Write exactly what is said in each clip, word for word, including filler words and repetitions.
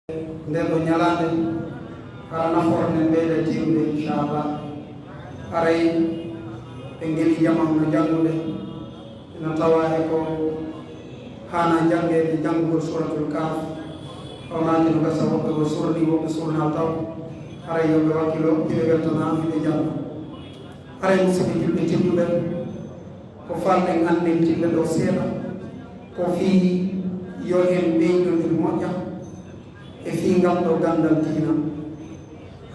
Ndee ɗoo ñalaande, hara nafoore nden ɓeyda tiiɗude, inchallah. Haray ɓe ngeli jama no janngude, ina tawaa e ko haanaa janngeede, janngugol Suuratul Kahf. Taw naati no gasa woɓɓe ko surni, woɓɓe surnaali taw. Haray yo ɓe wakkilo, hiɓe weltanaa, hiɓe jannga. Haray musidɓe julɓe tedduɓe, ko faalɗen anndintinde ɗoo seeɗa, ko fii yo en ɓeydondir moƴƴa e fii ngal ɗoo ganndal diina.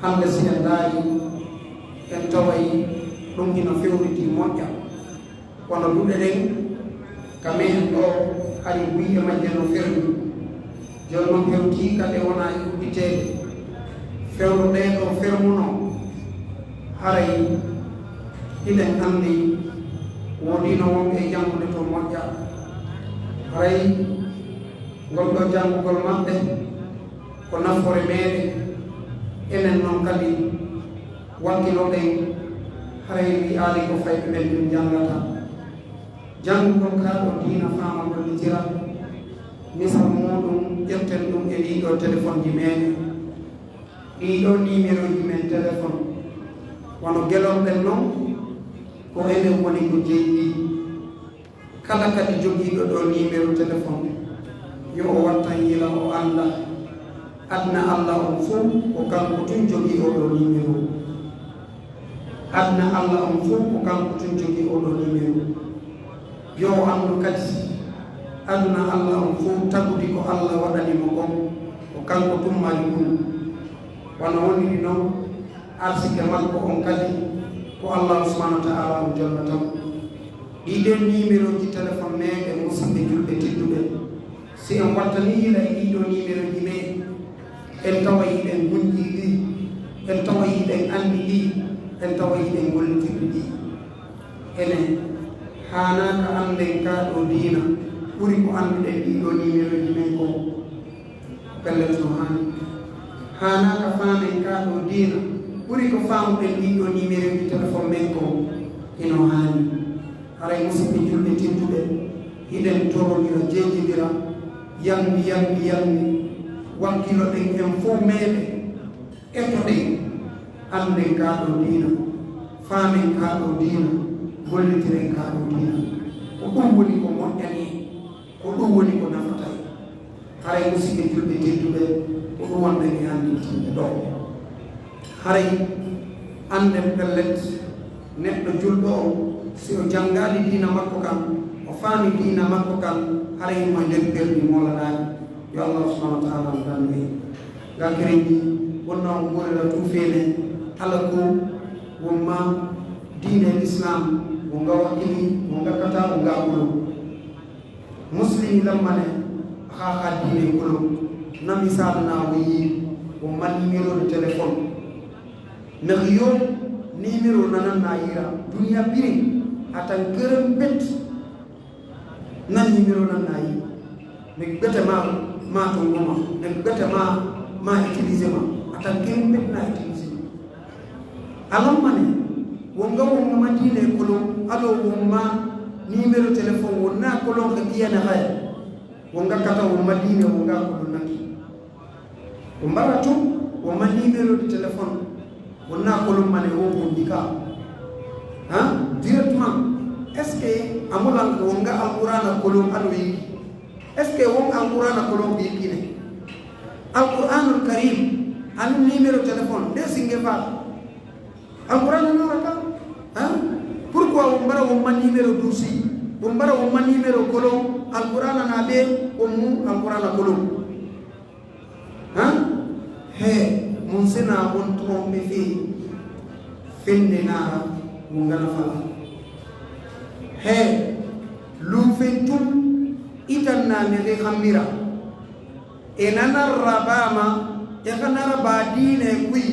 Hannde si en ndaarii, en taway ɗum hino fewnditi moƴƴa. Kono duɗe ɗen ka mehen ɗoo, hari buy e majje no fermi. Jooni non hewtii ka ɗe wonaa e udditeede. Fewndo ɗee ɗoo fermunoo, haray hiɗen anndi woodiino wonɓe e janngude to moƴƴa. Haray ngol ɗoo janngugol maɓɓe ko nafoore meeɗen. Enen non kadi wakkilo ɗen, haray wi'aali ko fayɓe ɓen ɗum janngata. Janngugol kaa ɗoo diina faama gollitira, misal muuɗum ƴetten ɗum e ɗii ɗoo telefonji meeɗen. Ɗii ɗoo nimerooji men telefon, wano gelorɗen non, ko enen woni ko jeyi ɗi. Kala kadi jogiiɗo ɗoo nimero telefon, yo o wattan yila o annda. Aduna Alla on fow ko kanko tun jogii oo ɗoo nimero. Aduna Alla on fow ko kanko tun jogii oo ɗoo nimero. Yo o anndu kadi, aduna Alla on fow tagudi ko Alla waɗani mo kon, ko kanko tun mari ɗum. Wano woniri non, arsike makko on kadi, ko Allaahu subhaanahu wa ta'aalaa on jonnata mo. Ɗii ɗoo nimerooji telefon meeɗen, musidɓe julɓe tedduɓe, si en wattanii yila e ɗii ɗoo nimerooji meeɗen, en taway hiɗen hunƴii ɗi, en taway hiɗen anndi ɗi, en taway hiɗen gollitirɗi ɗi. Enen, haanaa ka annden kaa ɗoo diina ɓuri ko annduɗen ɗii ɗoo nimerooji men kon? Pellet no haani. Haanaa ka faamen kaa ɗoo diina ɓuri ko faamuɗen ɗii ɗoo nimerooji telefon men kon? Hino haani. Haray musidɓe julɓe tedduɓe, hiɗen torondira, jeejindira, yambi, yambi, yambi, wakkiloɗen en fow meeɗen, etoɗen, annden kaa ɗoo diina, faamen kaa ɗoo diina, gollitiren kaa ɗoo diina. Ko ɗum woni ko moƴƴani en. Ko ɗum woni ko nafata en. Haray musidɓe julɓe tedduɓe, ko ɗum wonɗen e anndintinde ɗoo. Haray annden pellet, neɗɗo julɗo on, si o janngaali diina makko kan, o faami diina makko kan, haray himo e nder perdi moolanaaki. Yo Allaahu subhaanahu wa ta'aalaa dandu en. Nga kerenji, wonna on goorira tun feene, ala ko won ma diine Lislaam, won nga wakkili, won nga kata, won nga kulo. Muslimi lammane, haa haa diine kolo, na misaal na wiyi, o ma numéro de téléphone. Ndax yo numéro nanan na yira, duniya birin, atan kërën bet, na numéro nan na yi. Ne bete ma, ma to ngoma, ne bete ma, ma utiliser ma, atan kërën bet na utiliser. Alamma ne, wonga wonga ma diine kolo, alo wonma numéro téléphone, wonna kolon ka iyana haya. Wonga kata wonma diine, wonga kolo naki. Ko mbara tun, wonma numéro de téléphone, wonna kolon mane wo wondi ka. Ha? Directement, est-ce que amulan ko wonga Alqur'ana kolon alo yiki? Est-ce que won Alqur'ana kolon ko yiki ne? Alqur'anul Karim, anu numéro téléphone, de singe fa. Alqur'ana no wata? Ha? Pourquoi won mbara wonma numéro douze? Won mbara wonma numéro kolon, Alqur'ana na be, won mu Alqur'ana kolon. Ha? He, mun sena won trompe fe. Fende nara, mun gana fala. He, lu fe tun, itan na ne re xambira. E nanar rabama, e xa nara ba diine kuy,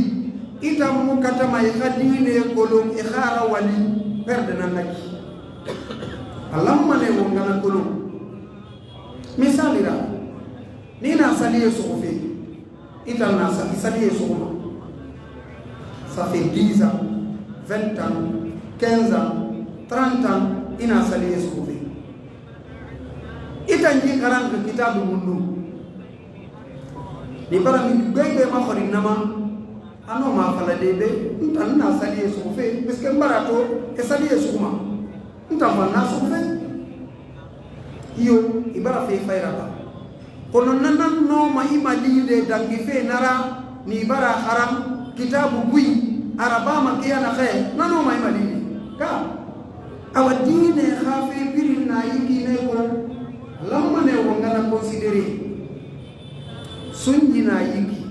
itan mu katama e xa diine kolon, e xa ra wali, perde nan naki. Alamma ne wo ngana kolon. Misali ra, ni na saliye soxo fe, itan na sa-, i saliye soxo ma. Ça fait dix ans, vingt ans, quinze ans, trente ans, ina saliye soxo fe. Itan ji karan ka kitabu mundu. Ni bara mi goy be ma xori nama. Ano ma fala de be. Ntan na sali e suku fe. Parce que mbara to e sali e suku ma. Ntan fa na suku fe. Iyo, i bara fe fayra ba. Kono nanan no ma i ma liide dangi fe nara ni bara haram kitabu gui. Araba ma kiyana khe. Nano ma i ma liide. Ka. Awa diine xa fe birin na yiki ne ko. Lamma ne wo ngana considérer. Sunjina yiki,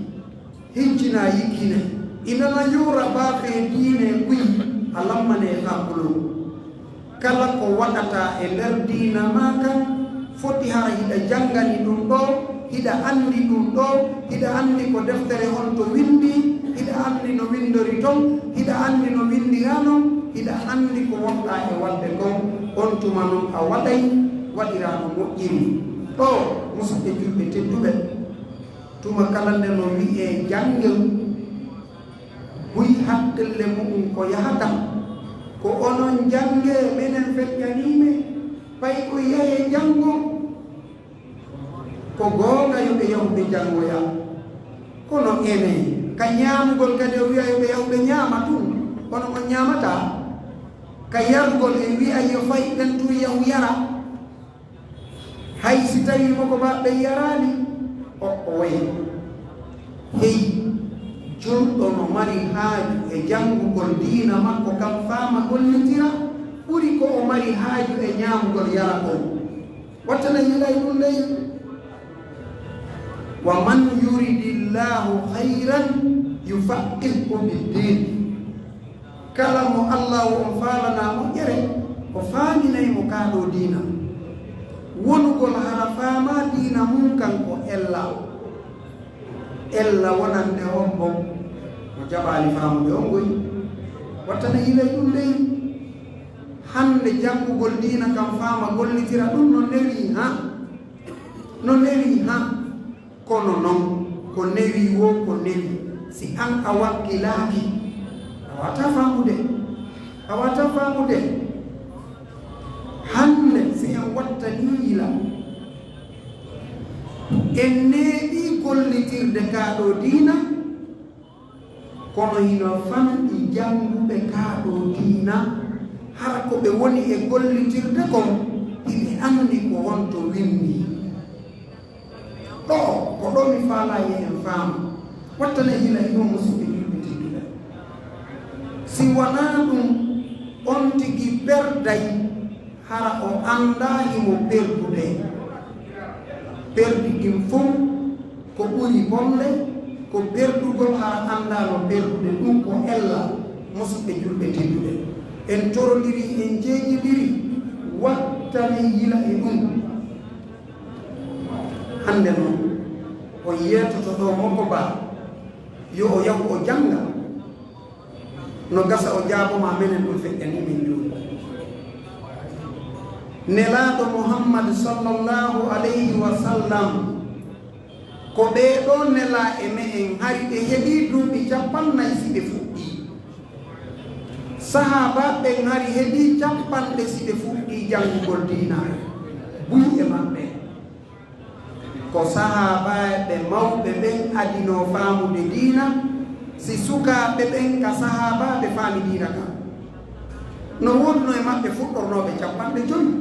hijjina yikkine, i nana yuura baa fee diine kuy, a lammanee hakkuloo. Kala ko waɗataa e nder diina maa kan, foti hara hiɗa janngani ɗun ɗoo, hiɗa anndi ɗun ɗoo, hiɗa anndi ko deftere on to winndii, hiɗa anndi no winndori ton, hiɗa anndi no winndiraa non, hiɗa anndi ko wonɗaa e waɗde kon, on tuma non a waɗay, waɗiraa no moƴƴiri. Ɗoo, musidɓe julɓe tedduɓe, tuma kala nde no wi'ee janngen, buy hakkille mu'un ko yahata, ko onon njanngee, menen feƴƴanii men, pay ko yahee janngo. Ko goonga yo ɓe yahu ɓe janngoya. Kono enen, ka ñaamugol kadi o wi'a yo ɓe yahu ɓe ñaama tun, kono on ñaamataa. Ka yarugol en wi'ay yo fay ɓen tun yahu yara. Hay si tawii mo ko maɓɓe yaraali, o, o wayi. Hey, julɗo no mari haaju e janngugol diina makko kan faama gollitira, ɓuri ko o mari haaju e ñaamugol yara kon. Wattana yilay ɗun ley. Wa man yuridillahu khayran yufaqqihhu fid din. Kala mo Allaahu on faalanaa moƴƴere, o faaminay mo kaa ɗoo diina. Wonugol hara faamaa diina mun kan ko ella. Ella wonande on mo, mo jaɓaali faamude on goy. Wattana yilay ɗun ley. Hannde janngugol diina kan faama gollitira ɗun no newii, ha? No newii, ha? Kono non, ko newi woo ko newi, si an a wakkilaaki, a waawataa faamude. A waawataa faamude. Hannde, si en wattanii yila, en neeɓii gollitirde kaa ɗoo diina, kono hino fanɗi jannguɓe kaa ɗoo diina, hara ko ɓe woni e gollitirde kon, hiɓe anndi ko honto winndii. Ɗoo, ko ɗoo mi faalaa yo en faamu. Wattane yila e ɗum, musidɓe julɓe tedduɓe. Si wanaa ɗum, on tigi perday, hara o anndaa himo perdude. Perdi ɗin fow ko ɓuri bonde, ko perdugol hara anndaa no perdude. Ɗum ko ella, musidɓe julɓe tedduɓe. En torondiri, en jeeƴidiri, wattane yila e ɗum. Hannde non, on yeetoto ɗoo Moko Ba, yo o yahu o jannga. No gasa o jaabo ma, menen ɗum feƴƴanii men jooni. Nelaaɗo Muhammad sallallahu alayhi wa sallam, ko ɓee ɗoo nelaa e me'en, hari ɓe heɓii duuɓi cappannayi si ɓe fuɗɗii. Sahaabaaɓe ɓen hari heɓii cappanɗe si ɓe fuɗɗii janngugol diina, buy e maɓɓe. Ko sahaabaaɓe mawɓe ɓen adinoo faamude diina, si sukaaɓe ɓen ka sahaabaaɓe faami diina kan. No woodunoo e maɓɓe fuɗɗornooɓe cappanɗe jowi,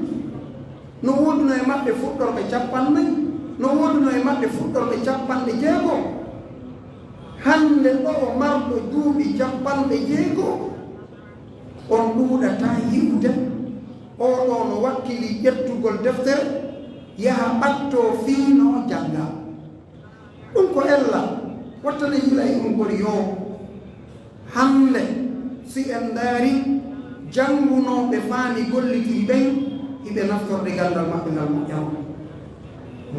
no woodunoo e maɓɓe fuɗɗorɓe cappannayi, no woodunoo e maɓɓe fuɗɗorɓe cappanɗe jeego. Hannde ɗoo marɗo duuɓi cappanɗe jeego, on ɗuuɗataa yi'ude, oo ɗoo no wakkilii ƴettugol deftere, yaha ɓattoo fii no jannga. Ɗum ko ella, wattane yila e ɗum kori yoo. Hannde, si en ndaari janngunooɓe faami gollitiri ɓen, hiɓe naftorde ganndal maɓɓe ngal moƴƴa on.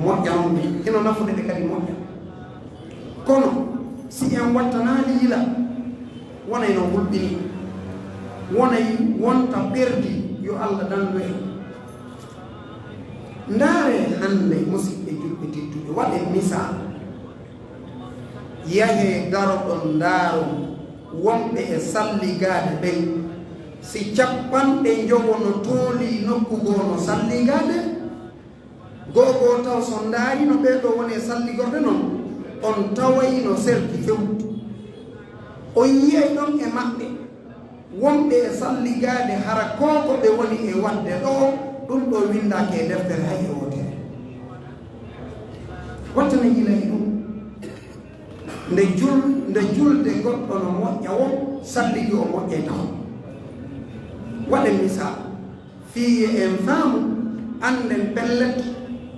Moƴƴa on, hino nafude ɓe kadi moƴƴa. Kono, si en wattanaali yila, wonay no hulɓini, wonay wonta perdi, yo Alla dandu en. Ndaaree hannde, musidɓe julɓe tedduɓe, waɗen misaal. Yahee daroɗon ndaaron wonɓe e salligaade ɓen, si cappanɗe njowo no toolii nokku goo no salligaade, goo goo taw so ndaari no ɓee ɗoo woni e salligorde non, On taway no serti few. On yi'ay ɗon e maɓɓe wonɓe e salligaade hara ko ko ɓe woni e waɗde ɗoo, ɗun ɗoo winndaaki e deftere hay e wootere. Wattane yilay ɗun. Nde jul-, nde julde goɗɗo no moƴƴa woo, salligi o moƴƴay taho. Waɗen misaal. Fii yo en faamu, annden pellet,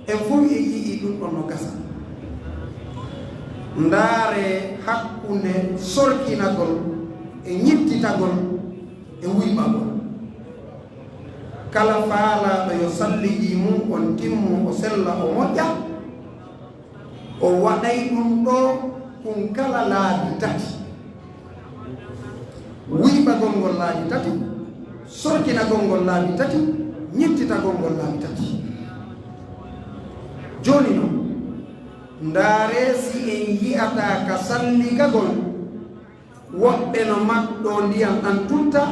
en fow en yi'ii ɗun ɗon no gasa. Ndaaree hakkunde sorkinagol e ɲittitagol e wuyɓagol. Kala faalaaɗo yo salligi mun on timmu, o sella, o moƴƴa, o waɗay ɗun ɗoo kun kala laabi tati. Wuyɓagol ngol laabi tati, sorkinagol ngol laabi tati, ɲittitagol ngol laabi tati. Jooni non, ndaaree si en yi'ataa ka salligagol woɓɓe no maɗɗoo ndiyan ɗan tutta,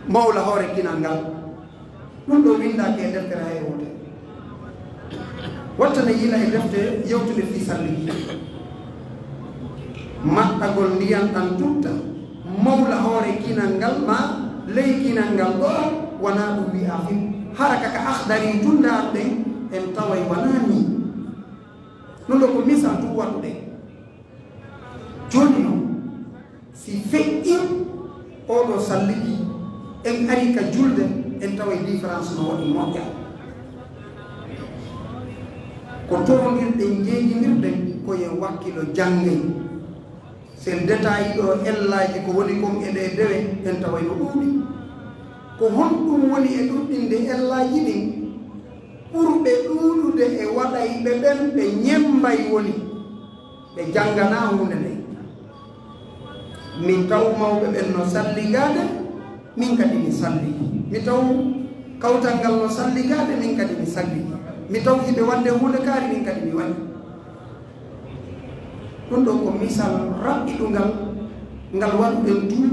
mawla hoore kinal ngal. Ɗun ɗoo winndaaki e deftere hay wootere. Wattane yila e defte yewtunde fii salligi. Maɗɗagol ndiyan ɗan tutta, mawla hoore kinal ngal maa ley kinal ngal ɗoo, wanaa ɗun wi'aa fii. Hara ka ka Akhdari tun ndaarɗen, en taway wanaa nii. Ɗun ɗoo ko misal tun waɗuɗen. Jooni non, si feƴƴii oo ɗoo salligi, en arii ka julde, en taway différence no waɗi moƴƴa. Ko torondirɗen, njeejindirɗen, ko yo en wakkilo janngay. Si en détaillii ɗoo ellaaji ko woni kon e ɗee dewe, en taway no ɗuuɗi. Ko honɗun woni e ɗuɗɗinde ellaaji ɗin? Ɓurɓe ɗuuɗude e waɗayɓe ɓen ɓe ɲemmbay woni. Ɓe jannganaa huunde nden. Mi taw mawɓe ɓen no salligaade, min kadi mi salligi. Mi taw kawtal ngal no salligaade, min kadi mi salligi. Mi taw hiɓe waɗde huunde kaari, min kadi mi waɗi. Ɗun ɗoo ko misal raɓɓiɗungal ngal waɗuɗen tun,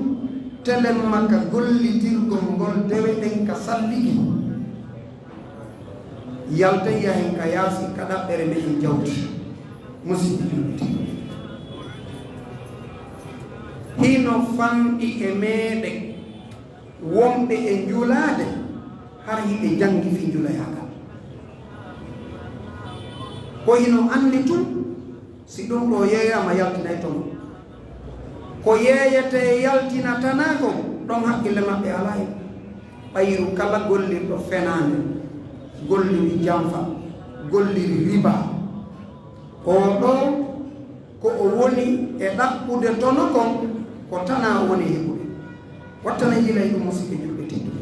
telemma ka gollitirgol ngol dewe ɗen ka salligi. Yaltay yahen ka yaasi ka ɗaɓɓere me'en jawdi. Musidɓe julɓe tedduɓe, hino fanɗi e meɗen wonɓe e njulaade, hara hiɓe janngi fii njulayaa kan. Ko hino anni tun, si ɗun ɗoo yeeyaama, yaltinay tono. Ko yeeyetee yaltina tanaa kon, ɗon haqqille maɓɓe alaa hen. Ɓayru kala gollirɗo fenaande, golliri janfa, golliri riba, oo ɗoo ko o woni e ɗaɓɓude tono kon, ko tanaa o woni e heɓude. Wattane yilay ɗun, musidɓe julɓe tedduɓe.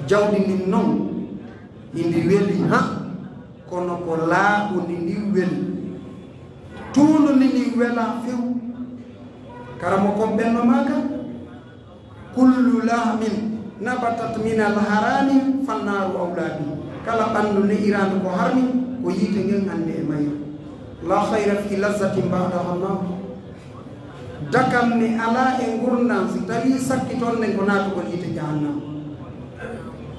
Jawdi ndin non, ndi weli, ha, kono ko laaɓundi ndin weli. Tuunundi ndin welaa few. Karamokon ɓen no maaka, "Kullu lahmin nabatat minal harami fannaaru awlaa bihi." Kala ɓanndu ne'iraandu ko harmi, ko yiite ngen anndi e mayru. "Laa khayra fi lazzatin ba'daha nnar." Dakamme alaa e ngurndan si tawii sakkitornde ko naatugol yiite jahannama.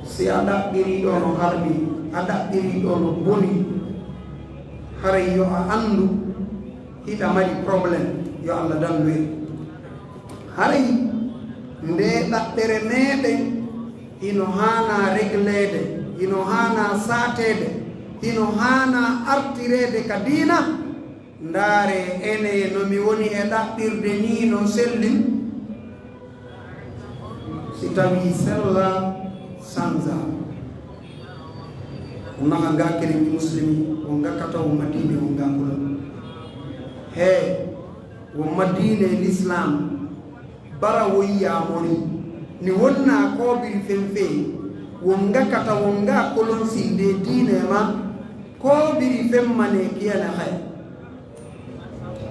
Si a ɗaɓɓirii ɗoo no harmi, a ɗaɓɓirii ɗoo no boni, haray yo a anndu hiɗa mari problème, yo Allah dandu en. Haray ndee ɗaɓɓere meɗen hino haanaa regleede, hino haanaa saateede, hino haanaa artireede ka diina. Ndaaree, enee, no mi woni e ɗaɓɓirde nii no selli? Si tawii sellaa, sansaa. On nafa ngaa kene mi muslimi, on nga kata, on nga diine, on nga kula. Hee, on nga diine Lislaam. Bara woy yaamori, ni wonnaa koobiri fen fee, won nga kata, won nga kolonsi nde diine ma, koobiri fen ma ne kiyana hay.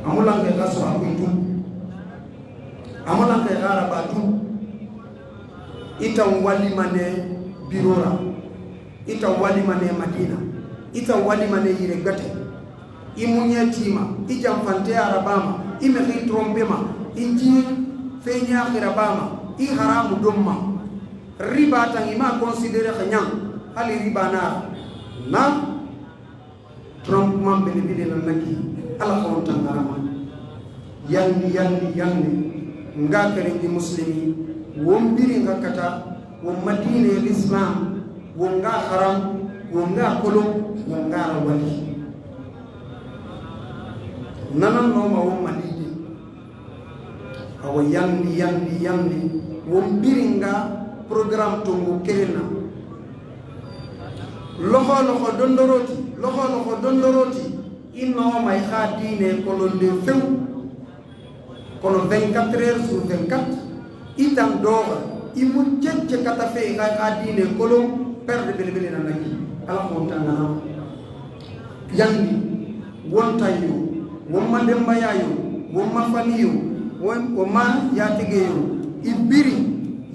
Amulan ke gaso akwai tun. Amulan ke gara ba tun. Ita walima ne birora. Ita walima ne Madina. Ita walima ne yire gate. I muɲe tiima, i janfante arabaa ma, i mexi trompe ma, i jii feɲe axirabaa ma, i haramu don ma. Riba tan i ma considéré xa ɲan, hali riba naara. Na, Trump man bele bele lan naki ala ka wontan ngarama. Yandi, yandi, yandi. Nga kerengi muslimi. Wombiri nga kata. Won madine l'islam. Won nga haram. Won nga kolon. Won nga rawali. Nanan noma won madide. Awa yandi, yandi, yandi. Won biringa programme to ngo kerena. Loho, loho, dondoroti. Loho, loho, dondoroti. Inno may ha diine kolon nde few. Kono vingt-quatre heures sur vingt-quatre, itan doga, imu cecce kata fe ha, ha diine kolon, perde bele bele na naki. Ala ko tangana. Yandi, wontayo, wonma dembayayo, wonma faniyo, won, wonma yategeyo, ibiri,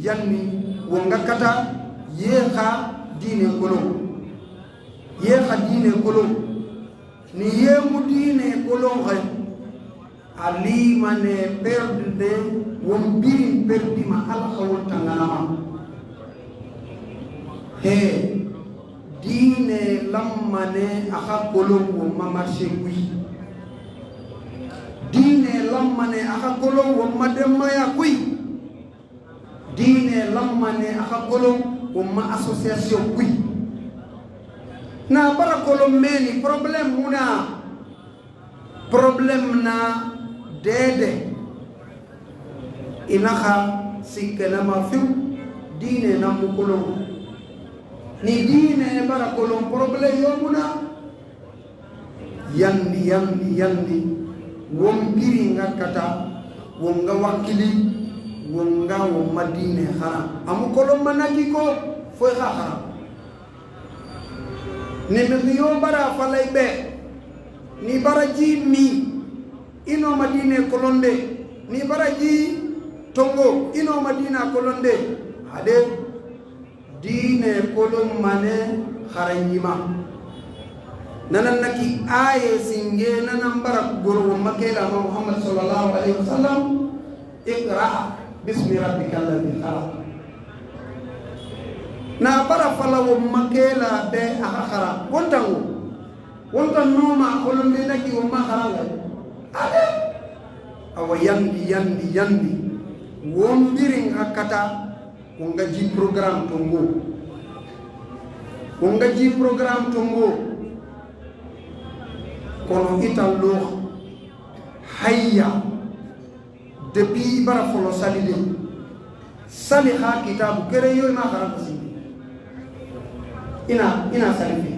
yanni, wonga kata, yeha diine kolon. Yeha diine kolon. Ni yemu diine kolon hay. A limane perdde, won birin perdima alha wonta nganama. He, diine lammane aha kolon wonma marché kuy. Diine lammane aha kolon wonma demmaya kuy. Diine lammane aha kolon wonma association kuy. Na bara kolon meni problème muna. Problème na dede. Inaha sikke nama fiw diine nammu kolon. Ni diine bara kolon problème yomuna. Yandi, yandi, yandi. Won biri ngakkata, won nga wakkili, won nga won ma diine haram. Amu kolon manaki ko, foy ha haram. Ni mi yo bara falay be, ni bara ji mi, ino madine kolonde, ni bara ji tongo, ino madina kolonde, hade diine kolon mane haranyima. Nanan naki aye singe nanan bara goro won makela ma Muhammad sallallahu alaihi wasallam. Iqra bismi rabbika alladhi khalaq. Na bara fala wo makela be a hakhara. Wontan wo. Wontan noma kolon de naki wo ma haranga. Ade. Awa yandi, yandi, yandi. Won birin hakkata. Won gaji programme to ngo. Won gaji programme to ngo. Kono itan lo. Hayya. Depuis bara folo sali de. Sali ha kitabu kere yo ma haram ko sindi. Ina, ina sali fi.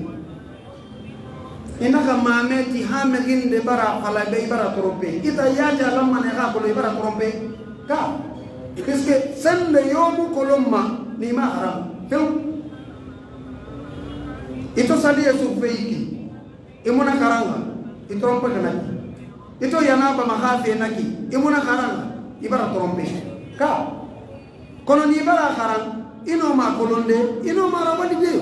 Ina ka mameti ha me ginde bara fala be bara trompe. Ita yaja lamma ne ha ko le bara trompe. Ka. Puisque sende yo mu kolomma ni ma haram. Few. Ito sali e su feiki. I muna karanga, i trompe ka naki. Ito yana ba ma hafe naki, i muna karanga, i bara trompe. Ka, kono ni bara karan, ino ma kolonde, ino ma rawali de.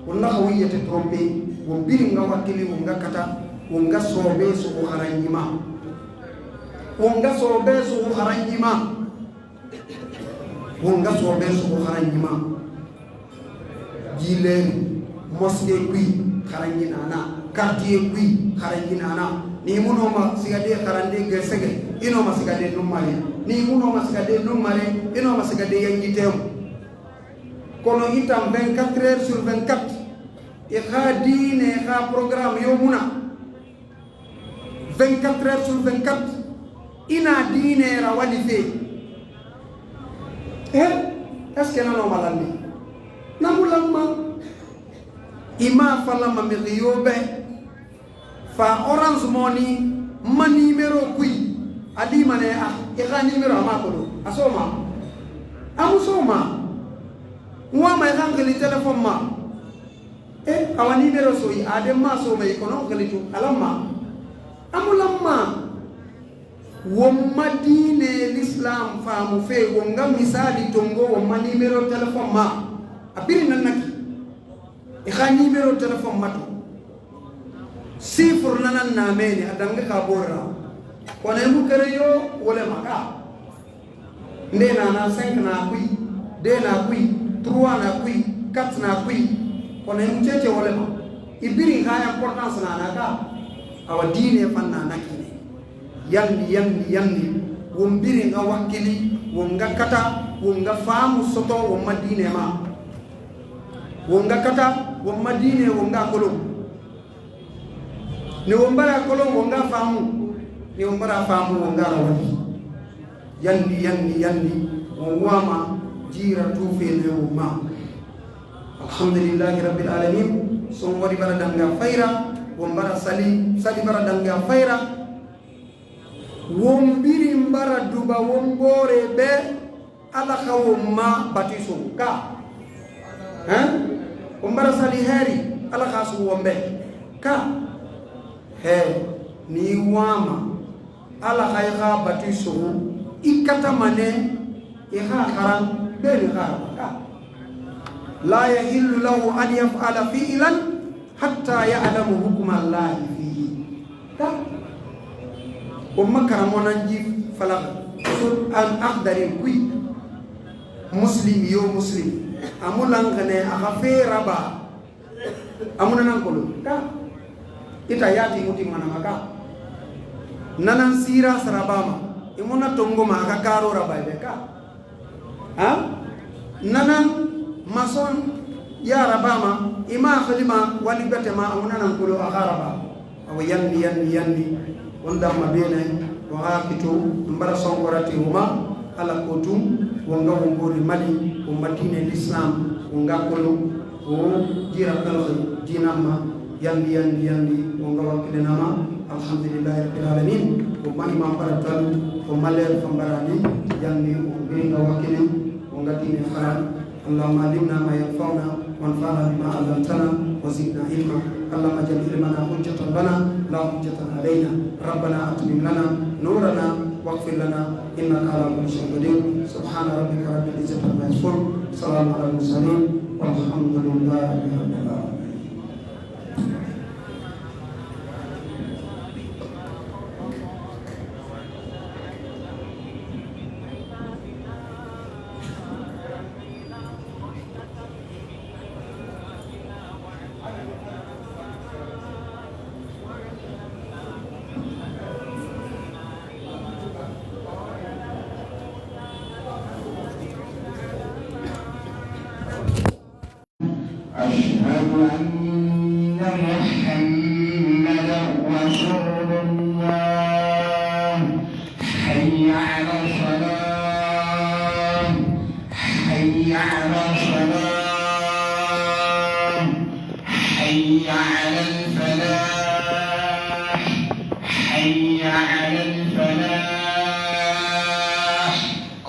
Wonna ka wiyete trompe, wo biri nga wakkili, wo nga kata, wo nga sobe su ko haranyima. Wo nga sobe su ko haranyima. Wo nga sobe su ko haranyima. Jiileeri, mosquée kuy, hara ñinaana. Quartier kuy, hara ñinaana. Ni munoma sigade harande ge sege, inoma sigade nummare. Ni munoma sigade nummare, inoma sigade yanjitemu. Kono itam vingt-quatre heures sur vingt-quatre, e ha diine, e ha programme yo muna. Vingt-quatre heures sur vingt-quatre, ina diineera wali fee. Eh, est-ce que nanoma lammi? Namu lamma. Ima fa lamma mi riyobe. Fa Orange Money, ma numéro kuy. Adi mane ah, e ha numéro ama ko do. Asoma. Amu soma. Wa ma e hankali téléphone ma. E, awa numéro soyi, a demma somay kono kalitu, alamma. Amu lamma. Womma diine l'islam faamu fe, wonga misali tongo, womma numéro téléphone ma. A biri nannaki. E ha numéro téléphone ma to. Chiffre nanan na mene, a danga ka borra. Kono e mu kere yo, wole ma ka. Nde na na cinq na kuy, deux na kuy, trois na kuy, quatre na kuy. Kono en cece wole ma. I biri nga importance na na ka. Awa diine fan na na kine. Yandi, yandi, yandi. Won biri nga wakkili, won nga kata, won nga faamu soto, won ma diine ma. Won nga kata, won ma diine, won nga kolon. Ni won bara kolon, won nga faamu. Ni won bara faamu, won nga rawani. Yandi, yandi, yandi. Won wama jira tufe ne won ma. Alhamdulillahi Rabbil Alamin. Son wari bara danga fayra, won bara sali, sali bara danga fayra. Won biri mbara duba won bore be ala ka won ma batiso ka. Hein? Won bara sali heri ala ka su won be ka. He, ni wama. Ala hay xa batu soxu i katamane i xa xaran beni xa ka. La yahillu lahu an yaf'ala fi'lan hatta ya'lamu hukma Allahi fihi. Ka. O makara monan ji fala sur an akhdari kui. Muslim yo muslim. Amulan gane a xa fera ba. Amuna nan kolo ka. Ita yati muti mana maka. Nanan sira sarabama. Imuna tongo ma aka karo rabai be ka. Ha? Nanan mason ya rabama. Ima khalima wali betema amuna nan kolo aka raba. Awa yandi, yandi, yandi. Won damma bene, won haa kito, mbara sonkorati huma, ala ko tun, won nga won gori Mali, won ma diine l'islam, won nga kolo, won jira kalxi, dinamma, yandi, yandi, yandi, won nga wakkilinama, alhamdulillahi rabbil alamin, won ma imam bara talu, won ma leer fambarani, yandi, won biri nga wakkilin, won nga diine faran, اللهم علمنا ما ينفعنا وانفعنا بما علمتنا وزدنا علما. اللهم اجعل علمنا حجة لنا لا حجة علينا. ربنا أتمم لنا نورنا واغفر لنا إنك على كل شيء قدير. سبحان ربك رب العزة عما يصفون. سلام على المرسلين والحمد لله رب العالمين. أشهد أن محمدا رسول الله. حي على الصلاة. حي على الصلاة. حي على الفلاح. حي على الفلاح.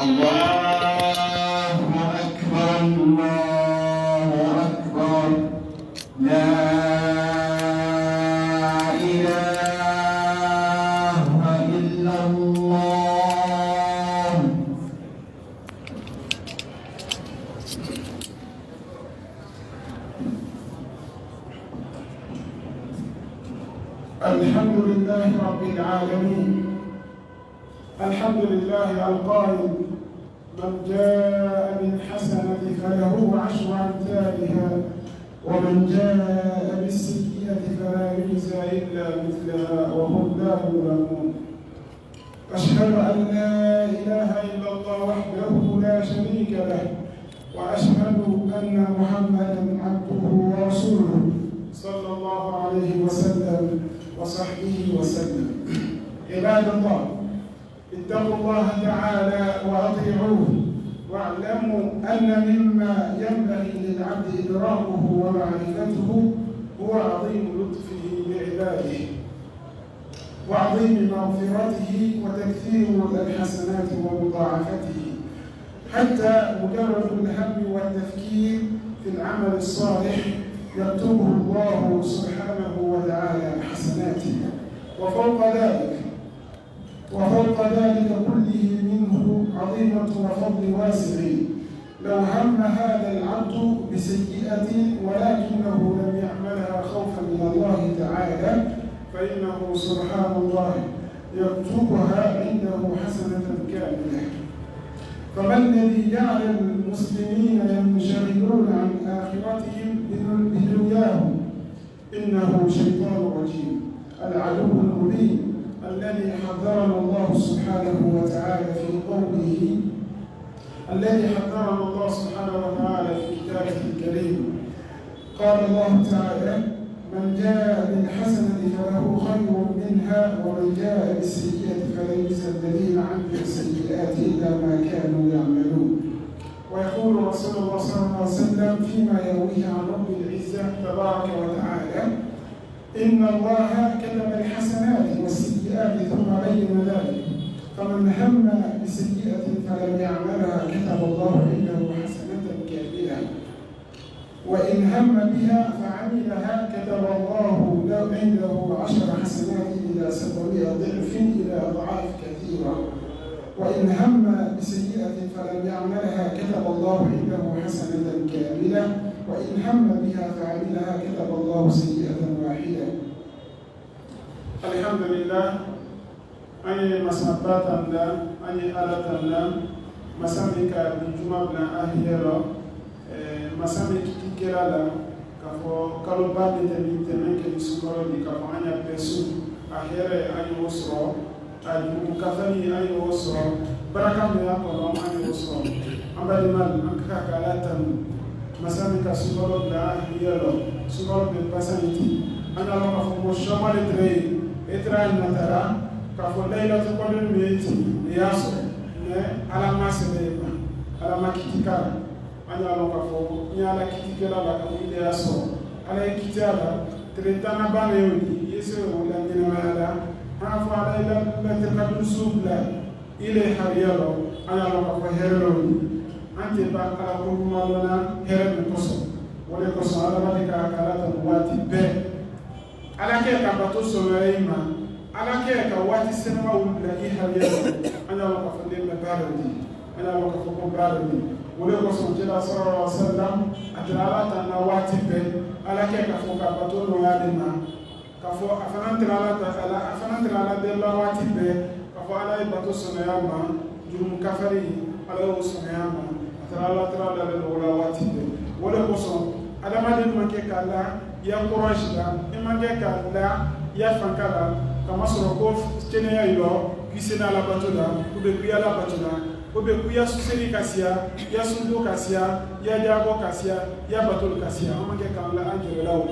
الله أكبر، الله أكبر. لا إله إلا الله. الحمد لله رب العالمين. الحمد لله القائل: من جاء بالحسنة فله عشر أمثالها ومن جاء بالسيئة فلا يجزى إلا مثلها وهم لا يظلمون. أشهد أن لا إله إلا الله وحده لا شريك له، وأشهد أن محمدا عبده ورسوله، صلى الله عليه وسلم وصحبه وسلم. عباد الله، اتقوا الله تعالى وأطيعوه، واعلموا أن مما ينبغي للعبد إدراكه ومعرفته هو عظيم لطفه بعباده، وعظيم مغفرته وتكثير الحسنات ومضاعفته، حتى مجرد الهم والتفكير في العمل الصالح يكتبه الله سبحانه وتعالى حسنات. وفوق ذلك، وفوق ذلك كله منه عظيمة وفضل واسع، لو هم هذا العبد بسيئة ولكنه لم يعملها خوفا من الله تعالى، فإنه سبحان الله يكتبها عنده حسنة كاملة. فما الذي جعل المسلمين ينشغلون عن آخرتهم بدن-، بدنياهم؟ إنه شيطان رجيم، العدو المبين الذي حذرنا الله سبحانه وتعالى في قوله، الذي حذرنا الله سبحانه وتعالى في كتابه الكريم. قال الله تعالى: من جاء بالحسنة فله خير منها ومن جاء بالسيئة فليس الذين عملوا السيئات إلا ما كانوا يعملون. ويقول رسول الله صلى الله عليه وسلم فيما يرويه عن رب العزة تبارك وتعالى: إن الله كتب الحسنات والسيئات ثم بين ذلك، فمن هم بسيئة فلم يعملها كتب الله عنده حسنة كاملة، وإن هم بها فعملها كتب الله له عنده عشر حسنات إلى سبعمائة ضعف إلى أضعاف كثيرة، وإن هم بسيئة فلم يعملها كتب الله عنده حسنة كاملة، وإن هم بها فعملها كتب الله سيئة واحدة. الحمد لله. An ye masa ba tanla, an ye Ala tanla, masa men ka bi juma bula a hero, eh, masa men kiti kela la, ka fo kalo ba de te min te men ke ni sukaro di, ka fo an ya pesu a here, an ye wo sɔrɔ, a jumu kafani, an ye wo sɔrɔ, baraka me ya kono, an ye wo sɔrɔ. An ba di mal, an ka ka Ala tan. Masa men ka sukaro bula a hero, sukaro be pasanti, an ya lo ka fo mo shomale tre, e tra na tara, ka fo Laylatul Qadr me ti, e ya so, ne Ala ma se be ma, Ala ma kitika. An ya lo ka fo, ni Ala kitikela la ka fo ile ya so. Ala ye kiti a la, tre tana bane yo ni, ye se wo la ni na ma Ala. Ha fo Ala ila la te ka dun subla. Ile har yalo, an ya lo ka fo herelo ni. An te ba Ala ko ma lo na herelo koso. Wole koso Ala ba de ka ka Ala ta wati be. Ala ke ka bato sɔrɔ i ma. Ala ke ka waati sɛnɛma wulila i haliya. An ya lo ka fo den bɛ baara di. An ya lo ka fo ko baara di. Wole ko sɔn jela sɔrɔ sallam. A tara Ala ta na waati bɛ. Ala ke ka fo ka bato nɔya de ma. Ka fo a fana tara Ala ta Ala, a fana tara Ala de la waati bɛ. Ka fo Ala ye bato sɔnɔya ma. Jurumu kafari, Ala y'o sɔnɔya ma. A tara Ala tara la le wala waati bɛ. Wole ko sɔn. Adamaden man ke ka la ya kuraasi la, i maŋ kɛ ka la ya fanka la, kamasɔrɔ ko kɛnɛya i lɔ, k'i sena la bato la, u be kuya la bato la, u be kuya suseli ka siya, ya sundu ka siya, ya jago ka siya, ya batolu ka siya, an maŋ kɛ ka la an jɔrɔla wo.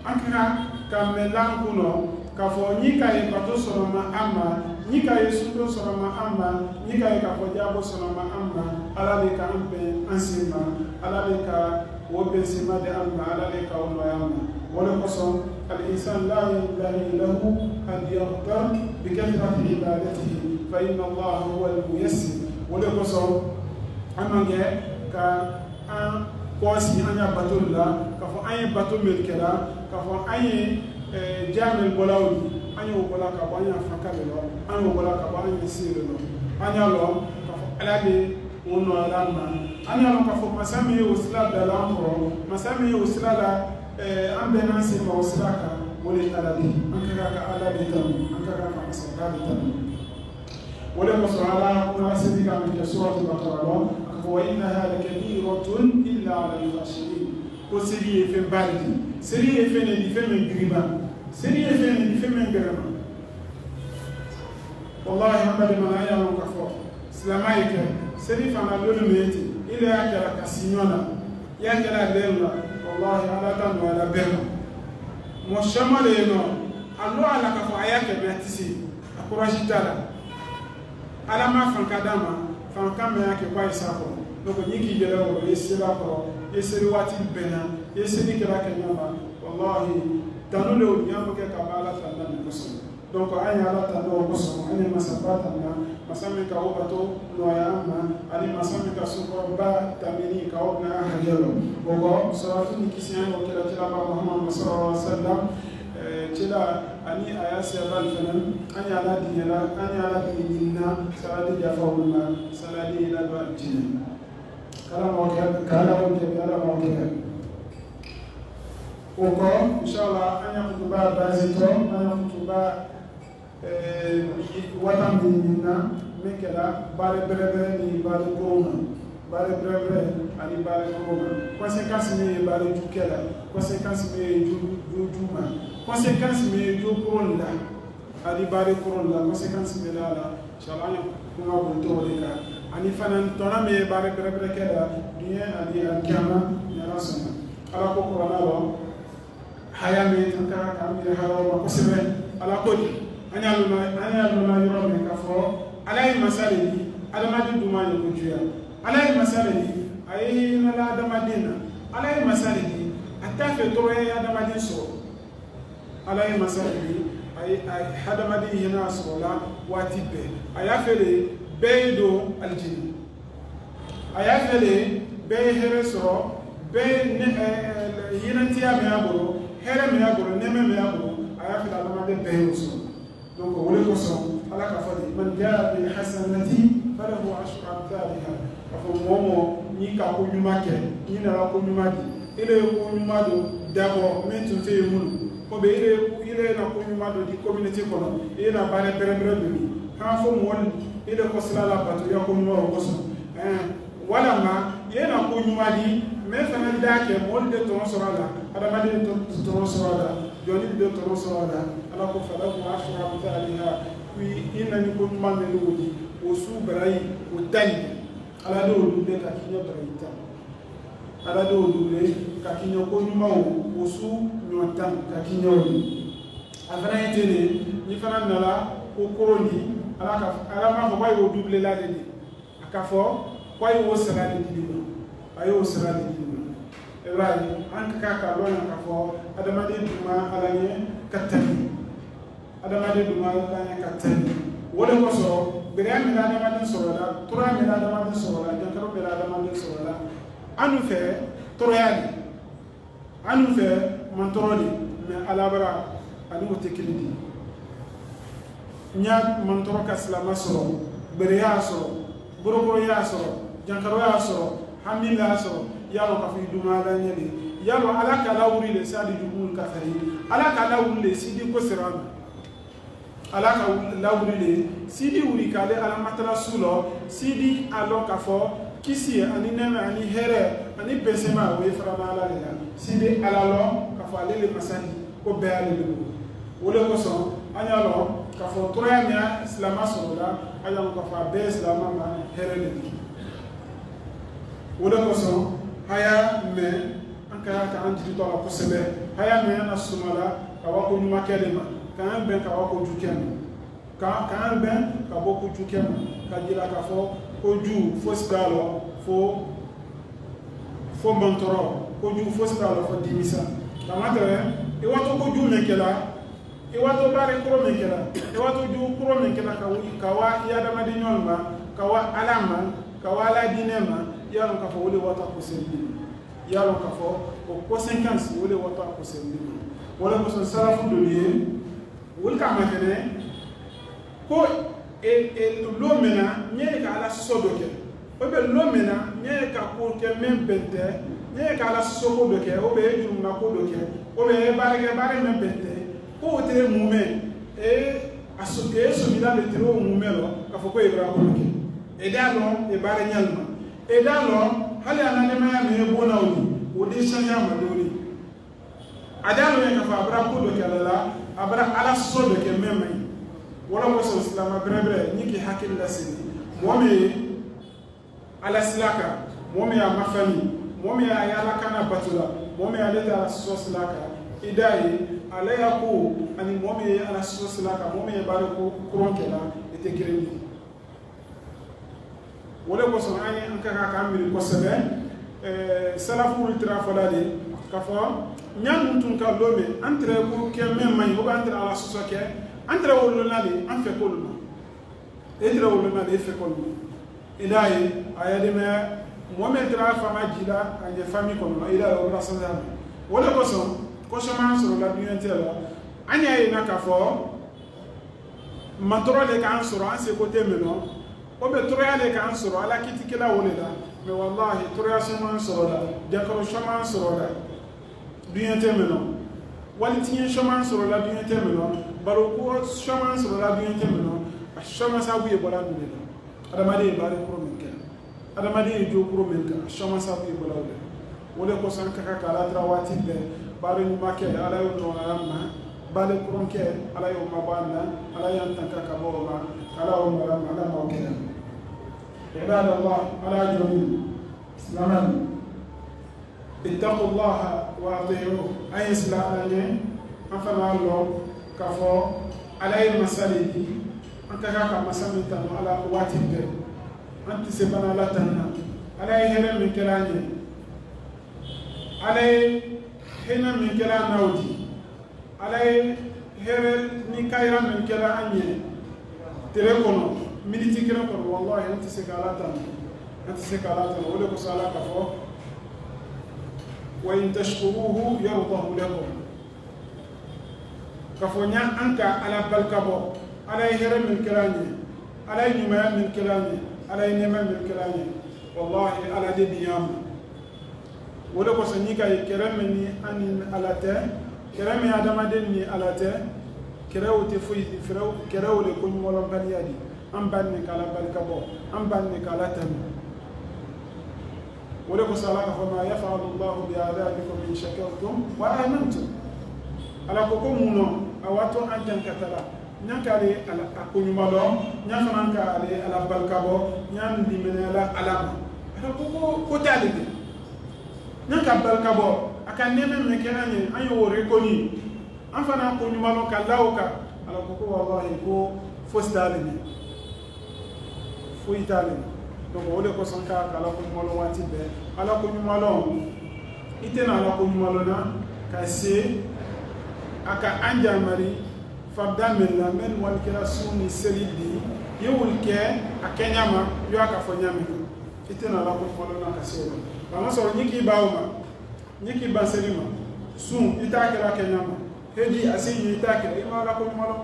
An ka ka mɛ lan kunɔ, ka fɔ, ɲi ka ye bato sɔrɔ ma an ma, ɲi ka ye sundu sɔrɔ ma an ma, ɲi ka ye ka fɔ jago sɔrɔ ma an ma, Ala le ka an bɛn an sen ma, Ala le ka Wo bensima de an ma, Ala le ka wo noya an ma. Wo le kosɔn, الإنسان لا ينبغي له أن يغتر بكثرة عبادته، فإن الله هو الميسر. Wo le kosɔn, an maŋ kɛ ka an kɔɔsi an ya batolu la, ka fɔ an ye bato mel kɛ la, ka fɔ an ye, eh, jaa mel bɔla wo di, an ye wo bɔla ka bɔ an ya fanka le lɔ, an ye wo bɔla ka bɔ an ya sii le lɔ, an ya lɔ, ka fɔ Ala le Wo nɔya la an ma. An ye a lɔn k'a fɔ masa min ye o sira bila la an kɔrɔ, masa min ye o sira la, eh, an bɛɛ n'an sen ma o sira kan, o le ye Ala de ye. An ka kan ka Ala de tanu, an ka kan ka masaba de tanu. O le kosɔn Ala kuma seli kan min kɛ Suratu Bakara lɔ, a ko, وإنها لكبيرة إلا على الخاشعين. Ko seli ye fɛn ba le di. Seli ye fɛn le di, fɛn min giriba. Seli ye fɛn le di, fɛn min giriba. Wallahi, an balimalu, a ye a lɔn k'a fɔ, silamɛ ye kɛ, seli fana lolu me ti, i le y'a kɛ la ka si ɲɔgɔn na, i y'a kɛ la lɛru la, wallahi, Ala ta nɔ a la bɛɛ ma. Mɔ sɛma le ye nɔ, a lɔ a la k'a fɔ, a y'a kɛ, mɛ a ti se, a kuraji t'a la. Ala ma fanka d'a ma, fanka mɛ y'a kɛ, ko a ye sa kɔrɔ. Donc, ɲi k'i yɛlɛ wɔrɔ, i ye seli a kɔrɔ, i ye seli waati bɛɛ na, i ye seli kɛ la kɛ ɲɔgɔn na, wallahi, tanu le o ɲa mɔ kɛ ka ba Ala ta na ni kosɔn. Donc, an ye Ala tanu o kosɔn, an ye masaba tanu, masa min ka wo bato nɔya an ma, ani masa min ka sukɔrɔba tamini ka wo na an hajalo. O ko, salatu ni kisi an ye o kira kira ba Muhammad sallallahu alaihi wasallam, eh, kira ani a ya siya ban fana, an ye Ala diɲɛ la, an ye Ala diɲɛ ɲinina, salati jafa wulma, salati ila do aljinɛ. Kala mɔ kɛ, kala mɔ kɛ, kala mɔ kɛ. O ko, inshallah, an ye kutuba bazi to, an ye kutuba, eh, watan min na, min kɛ la, bare bere bere ni bare korona. Baara bɛrɛbɛrɛ ani baara koroma. Conséquence min ye baara jukɛ la. Conséquence min ye ju, ju, juma. Conséquence min ye ju koron la. Ani baara koron la. Conséquence min la la. Inshallah, an kuma bun to de ka. Ani fanan tona min ye baara bɛrɛbɛrɛ kɛ la. Dunya ani alkiyama, ni Ala sɔnna. Ala ko Kurana lɔ. Haya me tan ka, ka mire haya o ma kosɛbɛ. Ala ko di, an y'a lona, an y'a lona yɔrɔ min k'a fɔ, Ala ye masa le di, adamaden dun ma ye ko juya. Ala ye masa le di, a ye hinɛ la adamaden na. Ala ye masa le di, a t'a fɛ tɔɔrɔ ye adamaden sɔrɔ. Ala ye masa le di, a ye, a ye hadamaden hinɛ sɔrɔ la waati bɛɛ. A y'a fɛ de, bɛɛ ye don alijini. A y'a fɛ de, bɛɛ ye hɛrɛ sɔrɔ, bɛɛ ye ne, eh, eh, hinɛtiya min y'a bolo, hɛrɛ min y'a bolo, nɛɛma min y'a bolo, a y'a fɛ de, adamaden bɛɛ y'o sɔrɔ. Donc, o le kosɔn, Ala k'a fɔ de, "Man jaa bil hasanati falahu ashru amthaliha." K'a fɔ mɔɔ mɔɔ, n'i ka ko ɲuman kɛ, n'i nana ko ɲuman di, i le ye ko ɲuman dɔ dabɔ, min tun tɛ yen mun. Ko bɛ i le, i le na ko ɲuman dɔ di communauté kɔnɔ, i na baara bɛrɛbɛrɛ dɔ di. K'a fɔ mɔɔ, i le ko sira la bato, i ya ko ɲuman o kosɔn. Ɛɛ, walama, i ye na ko ɲuman di, mɛ fana da kɛ, mɔɔ de tɔnɔ sɔrɔ a la, adamaden tɔ-, tɔnɔ sɔrɔ a la, jɔni de tɔnɔ sɔrɔ a la, Ala ko falahu ashru amthaliha, ko i, i na ni ko ɲuman mɛ n'o di, o su bara ye, o tan. Ala de o du de ka kiɲɛ bara ye tan. Ala de o du de ka kiɲɛ ko ɲuman o, o su ɲɔ tan ka kiɲɛ o. A fana ye tene, ni fana nana ko koroni, Ala ka, Ala ma fɔ ko a ye o du le la de. A ka fɔ, ko a ye o sara le di ma. A ye o sara le di ma. Ibrahim, an ka ka lɔn ka fɔ, adamaden dun ma Ala ye ka tani. Adamaden dun ma Ala ye ka tani. Wala ko sɔrɔ, bere min adamaden sɔrɔ la, tura min adamaden sɔrɔ la, jankaro min adamaden sɔrɔ la. Anu fɛ, tɔɔrɔya de. Anu fɛ, mantɔrɔ de, mais Ala bara, ani o tɛ kelen di. Ɲa mantɔrɔ ka silama sɔrɔ, bereya sɔrɔ, borokoroya sɔrɔ, jankaroya sɔrɔ, hamila sɔrɔ, yalo ka fi duma la ɲɛ de. Yalo Ala ka lawuri le sadi jumul kafari. Ala ka lawuri le sidi ko sirana. Ala ka lawuli le, sidi wuli k'ale Ala matala su lɔ, sidi a lɔ k'a fɔ, kisi ani nɛɛma ani hɛrɛ ani bɛnsɛma, o ye farama Ala le la. Sidi Ala lɔ k'a fɔ ale le masani, ko bɛɛ ale le bolo. O le kosɔn, an y'a lɔ k'a fɔ tɔɔrɔya min y'a silama sɔrɔ la, an y'a lɔ k'a fɔ a bɛɛ ye silama ma hɛrɛ le di. O le kosɔn, haya mɛ, An ka, ka an jigi to a la kosɛbɛ. Haya mɛ an na sumala, ka wa ko ɲuman kɛ de ma. Ka an bɛn ka wa ko ju kɛ ma. Ka, ka an bɛn ka bɔ ko ju kɛ ma. Ka jira k'a fɔ ko ju fosi t'a lɔ, fo, fo mantɔrɔ, ko ju fosi t'a lɔ, fo dimisa. Ka ma tɛrɛ, i wa to ko ju mɛ kɛ la, I wa to baara kuro min kɛ la, i wa to ju kuro min kɛ la, ka wuli, ka wa i adamaden ɲɔgɔn ma, ka wa Ala ma, ka wa Ala diinɛ ma, i y'a lɔn k'a fɔ o le wa to a ko sendini. I y'a lɔn k'a fɔ o conséquence, o le wa to a ko sendini. O le kosɔn salafu dolu ye, wuli k'a ma kɛnɛ, ko e, e, lo mɛnna, ɲɛ ka Ala sɔsɔ dɔ kɛ. O bɛ lo mɛnna, ɲɛ ka ko kɛ mɛn bɛn tɛ, ɲɛ ka Ala sɔsɔ ko dɔ kɛ, o bɛ jurumina ko dɔ kɛ, o bɛ baara kɛ baara mɛn bɛn tɛ, ko o tɛ mumɛ, e, a so, e so bila bɛ tɛ o mumɛ lɔ, ka fɔ ko e bɛ ko kɛ. E da lɔ, e baara ɲalma. E da lɔ, hali a na ne ma ya mɛ bona o ni, o de sanya ma doni. A da lɔ ye ka fɔ a bara ko dɔ kɛ Ala la, a bara Ala sɔsɔ dɔ kɛ mɛn ma ye. Wala ko sɔn silama bɛrɛbɛrɛ, ni ki hakili la sini. Mɔmɛ Ala sila kan, mɔɔ min ye a mafani, mɔɔ min ye a ye Ala kana batu la, mɔɔ min ye ale te Ala sɔsɔ sila kan, i da ye, Ala ya ko, ani mɔɔ min ye Ala sɔsɔ sila kan, mɔɔ min ye baara ko kuron kɛ la, i te kelen di. Wala kosɔn, an ye an ka, ka, ka miiri kosɛbɛ, eh, salafu wuli tira fɔla de, ka fɔ, ɲan nun tun ka lo mɛ, an tɛrɛ ko kɛ mɛn ma ye, o bɛ an tɛrɛ Ala sɔsɔ kɛ, an tɛrɛ wolo na de, an fɛ k'olu ma. E tira wolo na de fɛ kɔnɔ. E da ye, a ya de mɛ, mɔɔ mɛ tira fama jila, a ye fami kɔnɔ, e da ye, o bɛ sɔn ya. Wala kosɔn, kosɔn man sɔrɔ la duɲɛ tɛ la. An y'a ye na k'a fɔ, mantɔrɔ de k'an sɔrɔ, an se ko tɛ mɛ nɔ. O bɛ tɔɔrɔya de k'an sɔrɔ, Ala kiti kɛla wale la. Mais wallahi, tɔɔrɔya sɔn man sɔrɔ la, jakaro sɔn man sɔrɔ la. Duɲɛ tɛ mɛ nɔ. Wali tiɲɛ sɔman sɔrɔla duɲɛ tɛ mɛ nɔ. Baro ko sɔman sɔrɔla duɲɛ tɛ mɛ nɔ. A sɔma sabu ye bɔra duɲɛ la. Adamaden ye baara kɔrɔ min kɛ. Adamaden ye jokuru men kan, a sɔma sabu ye balaw le. Wo le kosa an ka ka ka Ala tara waati bɛɛ, baara ɲuman kɛ, Ala yo nɔɔrɔ an ma, baara koron kɛ, Ala yo mabɔ an na, Ala y'an tanka ka bɔ o ma, Ala yo mara an ma, Ala m'o kɛ. عباد الله, Ala jɔn, silamɛw, اتقوا الله وأطيعوه. An ye sila Ala ɲɛ, an fana lɔn k'a fɔ Ala ye masa le di, an ka kan ka masa min tanu Ala waati bɛɛ. An tɛ se bana Ala tanna. Ala ye hɛrɛ min kɛra an ye, Ala ye hinɛ min kɛra an na o di. Ala ye hɛrɛ ni kayira min kɛra an ye tile kɔnɔ, miniti kelen kɔnɔ, wallahi, an tɛ se ka Ala tanu. An tɛ se ka Ala tanu. O de kosɔn Ala k'a fɔ, وإن تشكروه يرضه لكم. K'a fɔ ɲa an ka Ala barika bɔ, Ala ye hɛrɛ min kɛra an ye, Ala ye ɲumanya min kɛra an ye, Ala ye nɛɛma min kɛra an ye, wallahi, Ala de bi an ma. Wo le kosa ɲi ka ye kɛrɛ men ni an ni Ala tɛ, kɛrɛ men adamaden ni Ala tɛ, kɛrɛ wo tɛ foyi, kɛrɛ wo le ko ɲumanlɔnbaliya di. An ban ne ka Ala barika bɔ, an ban ne ka Ala tanu. Wo le kosa Ala k'a fɔ, ما يفعل الله بعذابكم إن شكرتم وآمنتم. Ala ko ko mun no, a wato an jan ka tara. Ɲa ka ale Ala, a ko ɲumanlɔn, ɲa fana ka ale Ala barika bɔ, ɲa limene Ala, Ala ma. Ala ko, ko, ko tali de. Ɲa ka barika bɔ, a ka nɛɛma men kɛ an ye, an ye wo reconnu. An fana ko ɲumanlɔn ka lawo ka. Ala ko, ko wallahi, ko fosi tali de. Foyi t'a le. Donc, wo le kosa an ka, ka Ala ko ɲumanlɔn waati bɛɛ. Ala ko ɲumanlɔn, i tɛ na Ala ko ɲumanlɔn na, ka se, a ka an jamari, farida men la, men wali kɛra sun ni seli di, ye wuli kɛ, a kɛ ɲaama, yo a ka fɔ ɲaami. I tɛ na Ala ko ɲumanlɔn na, ka se o la. Ba ma sɔrɔ, ɲi k'i ba o ma. Ɲi k'i ba seli ma, sun, i t'a kɛra kɛ ɲaama. Hedi, a si ɲi, i t'a kɛra, i ma Ala ko ɲumanlɔn.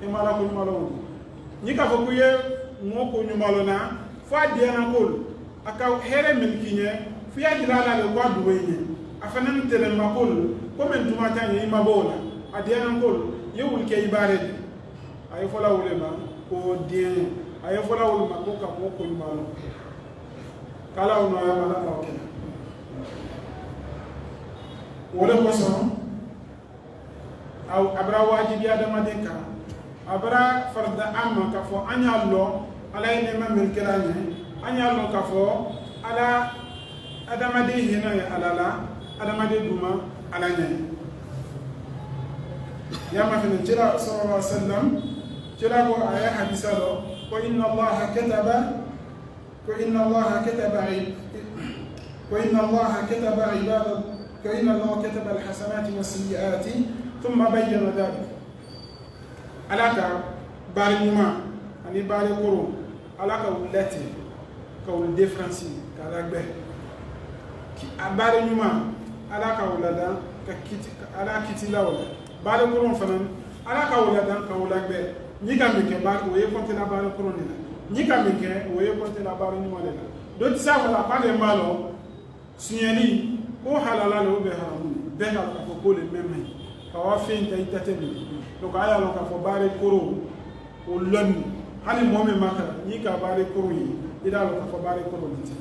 I ma Ala ko ɲumanlɔn. Ɲi k'a fɔ ko ye moo ko ɲumanlɔn na, fo a diyana kolu, a ka hɛrɛ min k'i ɲɛ, fo i y'a jira a la le ko a dugo i ɲɛ. A fana ni tɛlɛma kolu, ko men tuma ta ɲɛ, i ma bɔ o la. A diyana kolu, ye wuli kɛ i baare di. A ye fɔla wuli ma, ko diɲɛ. A ye fɔla wuli ma, ko ka moo ko ɲumanlɔn. Kala o nɔya mana ka o kɛnɛ. Wo le kosɔn, a, a bara waajibi adamaden kan, a bara farida an ma k'a fɔ an y'a lɔn Ala ye nɛɛma men kɛra an ye, an y'a lɔn k'a fɔ Ala, adamaden hinɛ ye Ala la, adamaden duma Ala ɲɛ. Y'a ma fɛnɛ, Kira sallallahu alaihi wasallam, Kira ko a ye hadisa lɔ, ko إن الله كتب Ko إن الله كتب عب-، ko إن الله كتب عباد-، ko إن الله كتب الحسنات والسيئات ثم بين ذلك. Ala ka baara ɲuman ani baara kɔrɔn, Ala ka wulu lati, ka wulu différence, ka Ala gbɛ. Ki-, a baara ɲuman, Ala ka wulu la dan, ka kiti, ka Ala kiti la wala. Baara kɔrɔn fana, Ala ka wulu la dan, ka wulu gbɛ. Ɲi ka min kɛ baara, o ye compter la baara kɔrɔn de la. Ɲi ka min kɛ, o ye compter la baara ɲuman de la. Dɔ ti sa wala, a ko ale ma lɔ, suɲɛni, ko halala le, o bɛ haramu. Bɛɛ ka lɔn k'a fɔ ko le mɛmɛ. Ka wa fɛn ta i ta tɛ min. Donc, a y'a lɔn k'a fɔ baara kɔrɔn, o lɔnni. Hali mɔɔ min ma kara, ɲi ka baara kɔrɔn ye, i d'a lɔn k'a fɔ baara kɔrɔn le ti.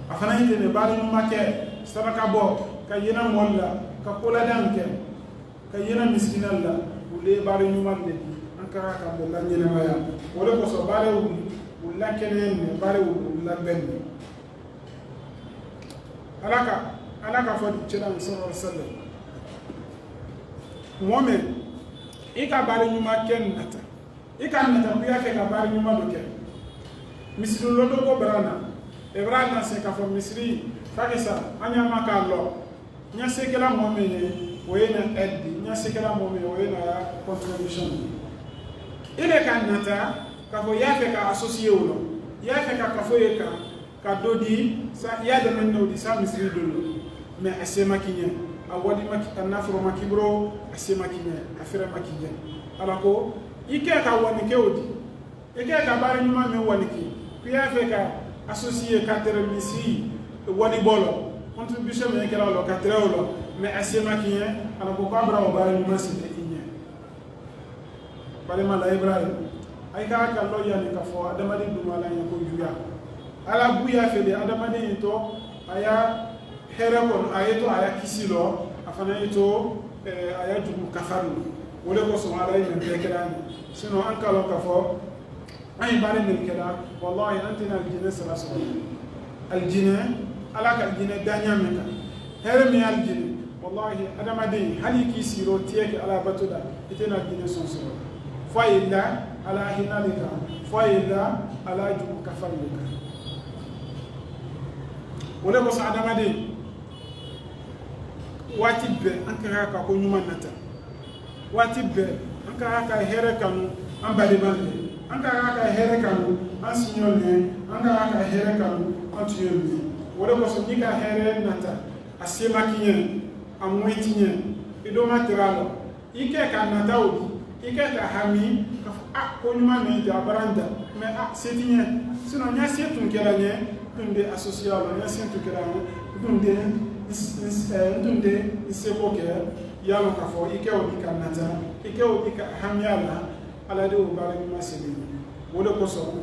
A fana ye tɛ ne baara ɲuman kɛ, saraka bɔ, ka yena mɔɔ la, ka kola dan kɛ. Ka yena misikinal la, wulu ye baara ɲuman le di, an ka kan ka bɛ la ɲɛnamaya. O le kosɔn, baara wulu, wulu la kɛnɛ ne, baara wulu, wulu la bɛn ne. Ala ka, Ala ka fɔ di cɛla sallallahu alaihi wasallam. Mɔɔ min, i ka baara ɲuman kɛ nata. I ka nata ko i y'a kɛ ka baara ɲuman dɔ kɛ. Misiri lɔ dɔ ko bara na. E bara na se k'a fɔ misiri, fakisa, an y'a ma k'a lɔ. Ɲa se kɛla mɔɔ min ye, o ye na aide di. Ɲa se kɛla mɔɔ min ye, o ye na contribution di. I le ka nata, k'a fɔ i y'a kɛ ka associé o lɔ. I y'a kɛ ka kafo ye kan. Ka dɔ di, sa, i y'a dɛmɛ n'o di, sa misiri dɔ lo. Mais a se ma k'i ɲɛ. A wari ma k'i, a nafolo ma k'i bolo, a se ma k'i ɲɛ, a fɛrɛ ma k'i ɲɛ. Ala ko, i kɛ ka wani kɛ o di. I kɛ ka baara ɲuman min wani k'i. Ko i y'a fɛ ka associé ka tɛrɛ misi wani bɔ lɔ. Contribution min kɛra lɔ, ka tɛrɛ o lɔ. Mais a se ma k'i ɲɛ, Ala ko, ko a bara o baara ɲuman si de i ɲɛ. Balima la Ibrahim, ay ka ka lɔ yani ka fɔ adamaden duma la ɲɛ ko juya. Ala buya fele adamaden to, a ya here kono, a ye to, a ya kisilo, a fana ye to, eh, a ya jumu kafarlu. Wole ko so ala men bekelani. Sino an kalo ka fo, an ibare men kela, wallahi, an tena aljine sala so. Aljine, ala ka aljine danya men ka. Here mi aljine, wallahi, adamaden, hali ki siro tiyeke ala batuda, itena aljine son siro. Fo illa, ala hinalika, fo illa, ala jumu kafarlika. Wole ko sa adamaden, waati bee, an ka ka ko ɲuman nata. Waati bee, an ka ka here kanu, an balimalle. An ka ka here kanu, an siɲolle. An ka ka here kanu, an tuyelle. Wole ko so ni ka here nata, a sema kiɲe, a moy tiɲe, i do matiralo. I ke ka nata o di, i ke ka hami, ka fo, ah, ko ɲuman ne i da baranda. Mais, ah, c'est bien. Sinon, ɲa se tun kela ɲe, tun de association, ɲa se tun kela ɲe, tun de, is, is, eh, tun de, is ko ke, yalo ka fo, i ke o di ka nata, i ke o di ka hami ala, ala de o bare ma se de. Wole ko so.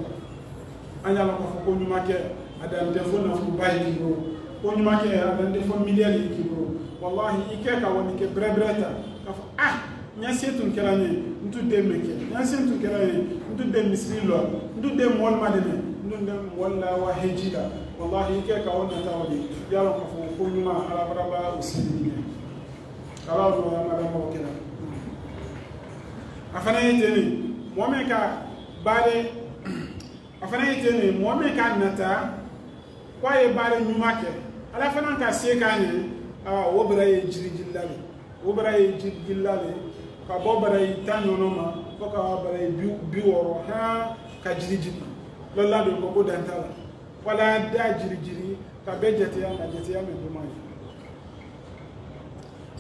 An ye a loŋ ka fo ko ɲuman ke, a dante fo nafuu bayi kiboo. Ko ɲuman ke, a dante fo miliyari kiboo. Wallahi, i ke ka woni ke bere bere ta. Ka fo, ah, ɲa se tun kela ɲe, n tun de me ke. Ɲa se tun kela ɲe, n tun de misiri lo. N tun de moolu ma de me. N tun de moolu la wa hejila. Wallahi, i ke ka woni ta woni. Ye a loŋ ka fo ko ɲuman, Ala baraba o sili ne. Ala o no ya madama o kela. A fana ye tene, moo men ka baale A fana ye tene, moo men ka nata, ko a ye baale ɲuman ke. Ala fana ka se ka ɲe, a, wo bara ye jiri jiri la le. Wo bara ye jiri jiri la le. Ka bo bara ye tan nono ma, fo ka bara ye bi, bi wɔɔrɔ, ha, ka jiri jiri. Loolu la do ko, ko danta la. Wala da jiri jiri, ka be jateya, ka jateya me buma ye.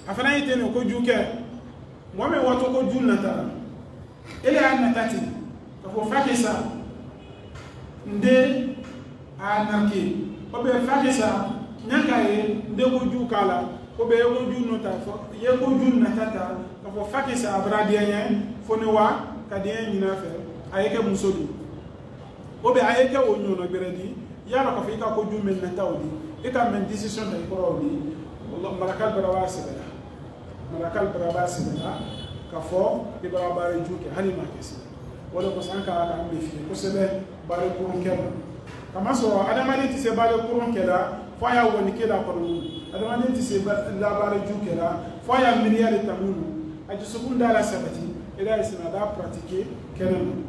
A fana ye tene ko juu ke. Moo men wato ko juu nata la. Ele a nata ti, ka fo fake sa, nde a narke. Ko be fake sa, ɲanka ye, nde ko juu kala. Ko be ye ko juu nota, fo, ye ko juu nata ta, ka fo fake sa, a bara diya ɲe, fo ne wa, ka diya ɲina fe, a ye ke muso du. Wo be a ye ke wo ɲono beredi, ye a loŋ ka fo i ka ko juu men nata wo di, i ka men décision ta i koro wo di, wala malakal bara wa sebela. Malakal bara ba sebela, ka fo i bara bare juu ke, hali ma ke se. Wala ko sanka aka ambe fi, ko sebe bare kurun kela. Kama so, adamaden ti se bare kurun kela, fo a ya woni kela kono. Adamaden ti se ba, la bare juu kela, fo a ya miliyari tamunu. A ji sukun da la sabati, e da isina da pratique kelen.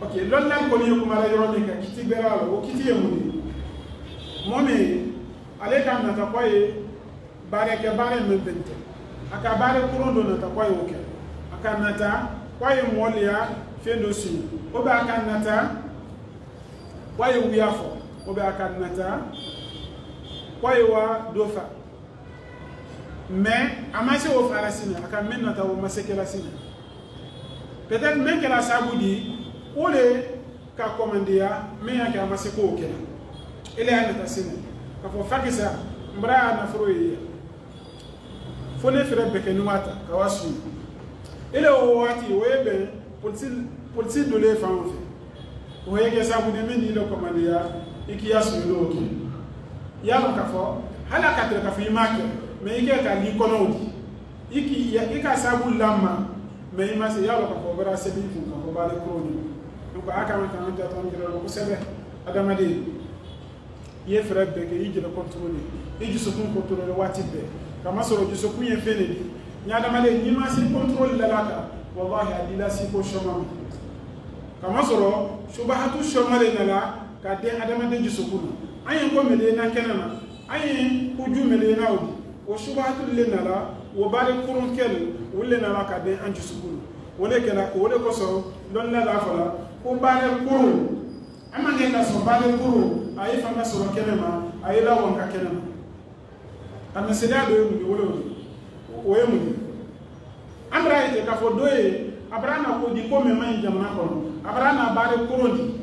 Ok, loolu la ko ni kuma la yɔrɔ min ka kiti bɛra la, o kiti ye mun ye? Moo men, ale ka nata ko a ye baara kɛ, baara min bɛ tɛ. A ka baara kɔrɔ dɔ nata ko a ye o kɛ. A ka nata ko a ye mɔliya fɛn dɔ sun. O bɛ a ka nata ko a ye wuya fɔ. O bɛ a ka nata ko a ye wa dɔ fa. Mais a ma se o fara sini, a ka men nata o ma se kɛla sini. Peut-être men kɛla sabu di, o le ka komandiya, men ya kɛ a ma se ko kɛla. Ele ya nata sini. Ka fo fakisa, mbra na foro ye. Fo ne fere beke ni wata, ka wasu. Ele o wati, o ye ben, polisi, polisi dole fan fe. O ye ke sabu de men ni lo komandiya, i ki ya su lo ke. Ya lo ka fo, hala ka tere ka fi ma ke, me i ke ka li kono di. I ki ya, i ka sabu lamma, me i ma se ya lo ka fo, bara se bi kun ka fo bare kroni. Donc, a ka man ka man ta ton kiro ko sebe, adama de. I ye fɛɛrɛ bɛɛ kɛ, i jira contrôle, i dusukun contrôle waati bɛɛ. Kamasɔrɔ dusukun ye fɛn de di. Ni adamaden, n'i ma si contrôle la la kan, wallahi, a dila si ko sɔma ma. Kamasɔrɔ subahatu sɔma le na la ka den adamaden dusukun na. An ye ko mele na kɛnɛ na, an ye ko ju mele na o di. O subahatu le na la, o baare kurun kɛl, o le na la ka den an dusukun na. O le kɛla, o le kosɔn, lɔn la la fala, ko baare kurun. A maŋ kɛ ka sɔn baale kuru, a ye fanga sɔrɔ kɛnɛma, a ye lawan ka kɛnɛma. A misaliya dɔ ye mun ye, wo le wo le. O ye mun ye? An b'a ye ten k'a fɔ dɔ ye, a b'a na ko di ko mɛ man ɲi jamana kɔnɔ, a b'a na baale kuru di.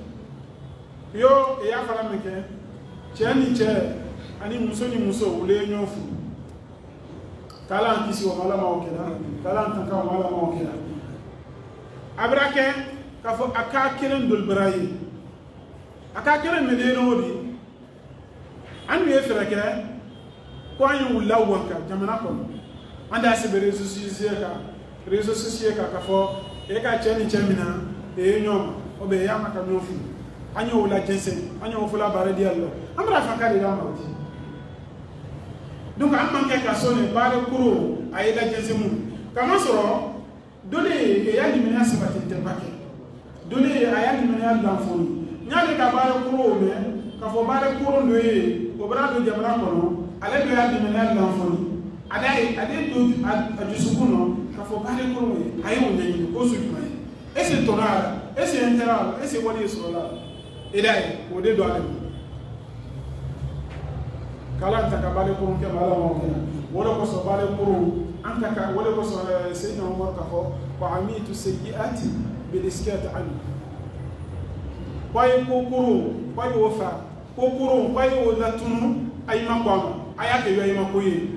Yo, e y'a fara min kɛ, cɛ ni cɛ, ani muso ni muso, u le ye ɲɔgɔn furu. K'Ala kisi o ma, Ala ma o kɛ la. K'Ala tanka o ma, Ala ma o kɛ la. A b'a kɛ k'a fɔ a ka kelen dɔ bara ye. A ka kere me de no di. An ye fere kere ko an ye wula wanka jamana kono. An da se be réseaux sociaux ka, réseaux sociaux ka ka fo e ka ceni cemina e nyoma o be yama ka nyofu. An ye wula jense, an ye wula bare di Allah. Amra fa kare da mawti. Donc an man ke ka sone bare kuro a yi da jense mun. Kama soro Dole ye, e yandi men a sabatinte bake. Dole ye, a yandi men a lanfoni. Ñaade ka baare kuro me, ka fo baare kuro ndo ye, o bara do jamana kono, ale do yandi men a lanfoni. Ada ye, ade do a, a jusukuno, ka fo baare kuro ye, a ye o ñañi, ko su juma ye. Ese tonara, ese enteralo, ese wali sola. Idaye, o de do ale. Kala an taka bale kurun ke mala mo kena. Wala ko so bale kurun, an taka, wala ko so, eh, Sayyidina Umar ka fo, wa amitu sayyi'ati bil iskati an. Kwaye ko kurun, kwaye o fa, ko kurun, kwaye o la tunu, ay ma kwama, ay ake yo ay ma koye.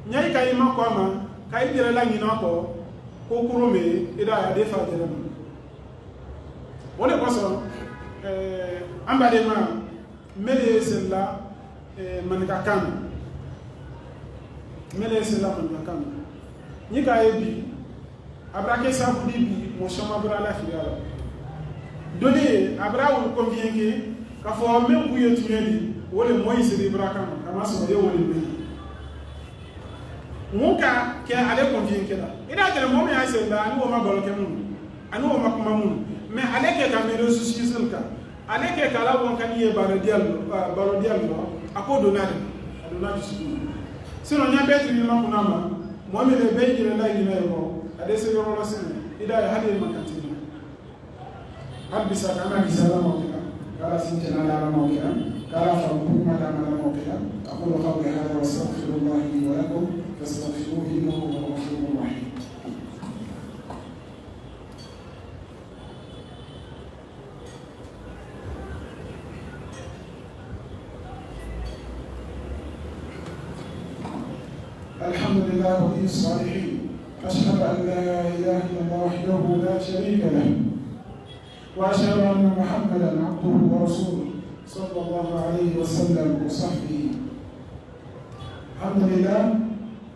Ñay ka ay ma kwama, ka ay dire la ñina ko, ko kurun me, ida ya de fa dire ma. Wala ko so, eh, an ba de ma, Mele ye sella, eh, maninka kan. Mele ye sella maninka kan. Ni ka ye bi, a bara ke sabu di bi, mo sama bara la fili ala. Dole ye, a bara wol convaincre, ka fo me ku ye tuñeli, wole moyi siri bara kan, kama so ye wole me. Mun ka ke ale convaincre la. Ida kele mo me ay sella, ani wo ma balo ke mun. Ani wo ma kuma mun. Mais ale ke ka me do susi ka. Ale ke kala won kan ye baro diallo, ah, baro diallo, a ko donade, a donade su. Sino ña be tini ma kunama, mo mi le be jire la jina yo, a de se yo la sene, ida ya hade ma kantina. Hal bisa kana bisa la mo kila, kala sinte na la mo kila, kala fa kuma la mo kila. أقول قولي هذا وأستغفر الله لي ولكم فاستغفروه إنه هو الغفور الرحيم. الحمد لله ولي الصالحين. أشهد أن لا إله إلا الله وحده لا شريك له. وأشهد أن محمدا عبده ورسوله صلى الله عليه وسلم وصحبه. الحمد لله.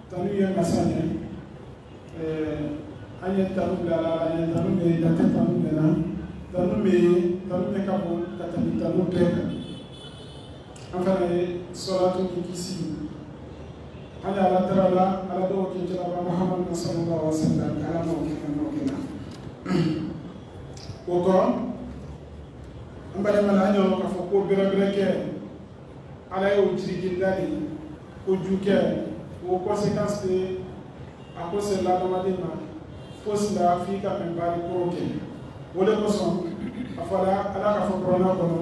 Tanu ye masane. Eh, an ye tanu bila la, an ye tanu me, date tanu me na, tanu me, tanu me ka bon, ka tanu tanu bɛɛ kan. An fana ye salatu ni kisi. An ye Ala tara la, Ala dɔw kɛ jira ba Muhammad sallallahu alaihi wasallam, Ala m'o kɛ, m'o kɛ na. O kɔ, an balimaw, an ye lɔn k'a fɔ ko bɛrɛbɛrɛ kɛ, Ala ye o jirigin da de, ko ju kɛ, o conséquence de, a ko se la adamaden ma, fosi la f'i ka mɛn baari kɔrɔ kɛ. O de kosɔn, a fɔla Ala ka fɔ kuranɛ kɔnɔ,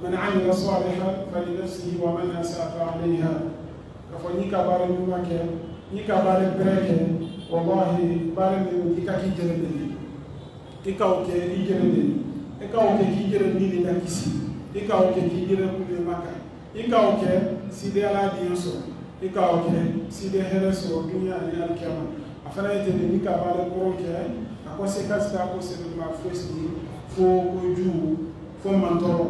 من عمل صالحا فلنفسه ومن أساء فعليها. K'a fɔ n'i ka baara ɲuman kɛ, n'i ka baara bɛrɛ kɛ, wallahi, baara min i ka k'i jɛrɛ de. I ka o kɛ i jɛrɛ de. I ka o kɛ k'i jɛrɛ ni de la kisi. I ka o kɛ k'i jɛrɛ kun de maka. I ka o kɛ si de Ala diɲɛ sɔrɔ. I ka o kɛ si de hɛrɛ sɔrɔ duniya ni alikiyama. A fana ye tɛ de, n'i ka baara kɔrɔ kɛ, a conséquence t'a ko sɛbɛn ma fosi fo ko ju. Fo man tɔɔrɔ.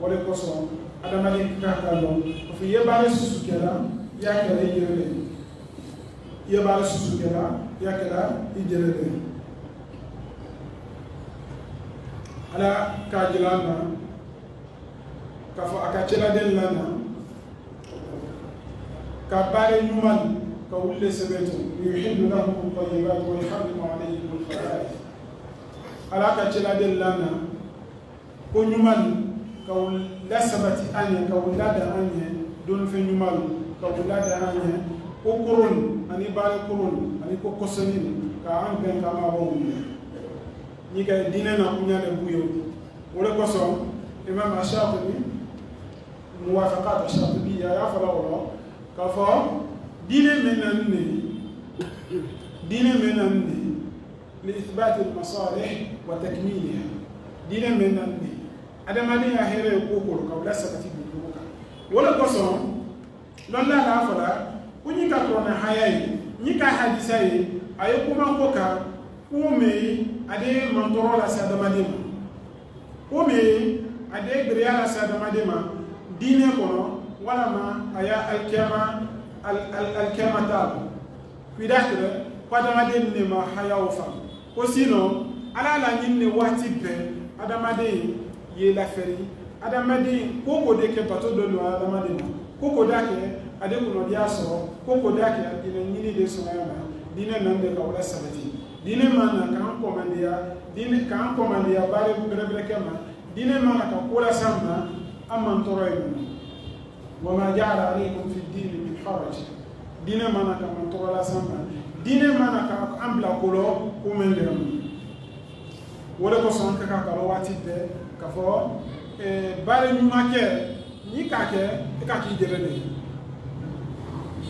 O de kosɔn, adamaden ka ka lɔn. Parce que i ye baara susu kɛ la, i y'a kɛ la i yɛrɛ de. I ye baara susu kɛ la, i y'a kɛ la i yɛrɛ de. Ala k'a jira an na, k'a fɔ a ka cɛladen la na, ka baara ɲuman, ka wuli le sɛbɛn to, يحل لهم الطيبات ويحرم عليهم الخبائث. Ala ka cɛladen la na, Ko ɲuman, ka wul-, lasabati an ye, ka wulada an ye, don fe ɲuman, ka wulada an ye, ko koron, ani baale koron, ani ko kosonin, ka an ben ka ma ba wulle. Ni ka diine na kuɲa le buyo. Wala koso, Imam Ash-Shatibi, Muwafaqat Ash-Shatibi, ya, ya fala wala, ka fo, diine men nan ne, diine men nan ne, لإثبات المصالح وتكميلها. Diine men nan ne, adamaden ya here ko ko ka wala sabati buka. Wala koso, non la la fala, ko ni ka ko na hayayi, ni ka hadisa ye, ayo kuma ko ka, ko me, ade man toro la sa adamaden. Ko me, A de biriya la sa adamaden ma diine kono, walama a ya alkiyama, al, al, alkiyama taabu. Kuidatire ko adamaden ne ma hayawo fa. Ko sino, ala la ñinne waati be adamaden ye laferi. Adamaden ko ko de ke bato dolo adamaden ma. Ko ko da ke ade kuno diya so, ko ko da ke adina ñini de so ma. Diine nan de ka wala sabati. Diine mana ka an komandiya, diine ka an komandiya bare bu bere bere kema. Diine mana ka kula sama, amman toroy mana. وما جعل عليكم في الدين من حرج. Diine mana ka man torola samba. Diine mana ka an bula kolo ko men de. Wala ko son ka ka kalo wati be ka fo, e bare ñuma ke, ni ka ke, e ka ki jere ne.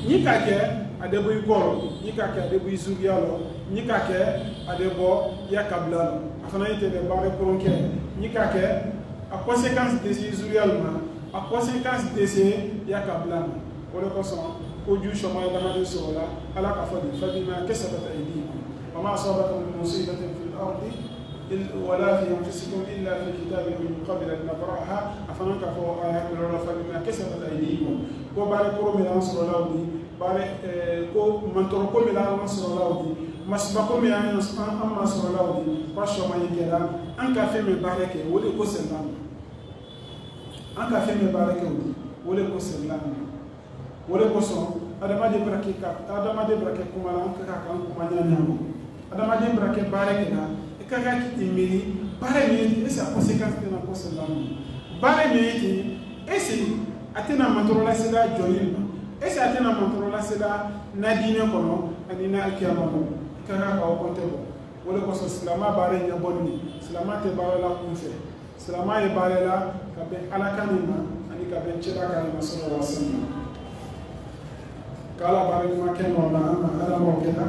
Ni ka ke, a de bu kolo, ni ka ke, a de bu zugiyalo, ni ka ke, a de bo ya kabla. Afana ite de bare koron ke, ni ka ke, a conséquence de zuriyal ma, a conséquence de se ya kabla. Wala ko son, ko ju shoma da ma de so la, ala ka fadi, fadi ma kasabat aydikum. وما أصابكم من مصيبة في الأرض إلا ولا في أنفسكم إلا في كتاب من قبل أن نبرأها. Afana ka fo aya ko la fadi ma kasabat aydikum. Ko bare ko mi lan so lawdi, bare, eh, ko man toro ko mi lan so lawdi. Masba ko mi an, an, an ma so lawdi. Ko shoma yikela, an ka fe me bare ke, wala ko sen lan. An ka fɛn bɛɛ baara kɛ o ye. O le ko sɛlila an ma. O le kosɔn, adamaden bɛ ka, adamaden bɛ ka kuma la, an ka kan kuma ɲaɲa ma. Adamaden bɛ kɛ baara kɛ la, i ka kan k'i miiri, baara min ye, est-ce que a conséquence tɛna ko sɛlila an ma? Baara min ye, est-ce que a tɛna matɔrɔla sela jɔli ma? Est-ce que a tɛna matɔrɔla sela na diinɛ kɔnɔ, ani na alkiyama kɔnɔ? I ka kan ka o compter bɔ. O le kosɔn, silamɛ baara ɲɛbɔli, silamɛ tɛ baara la kun fɛ. Silamɛ ye baara la ka bɛn Ala kan ma, ani ka bɛn Kira kan ma, sallallahu alaihi wasallam. K'Ala baara ɲuman kɛ nɔ la, an ma Ala m'o kɛ la.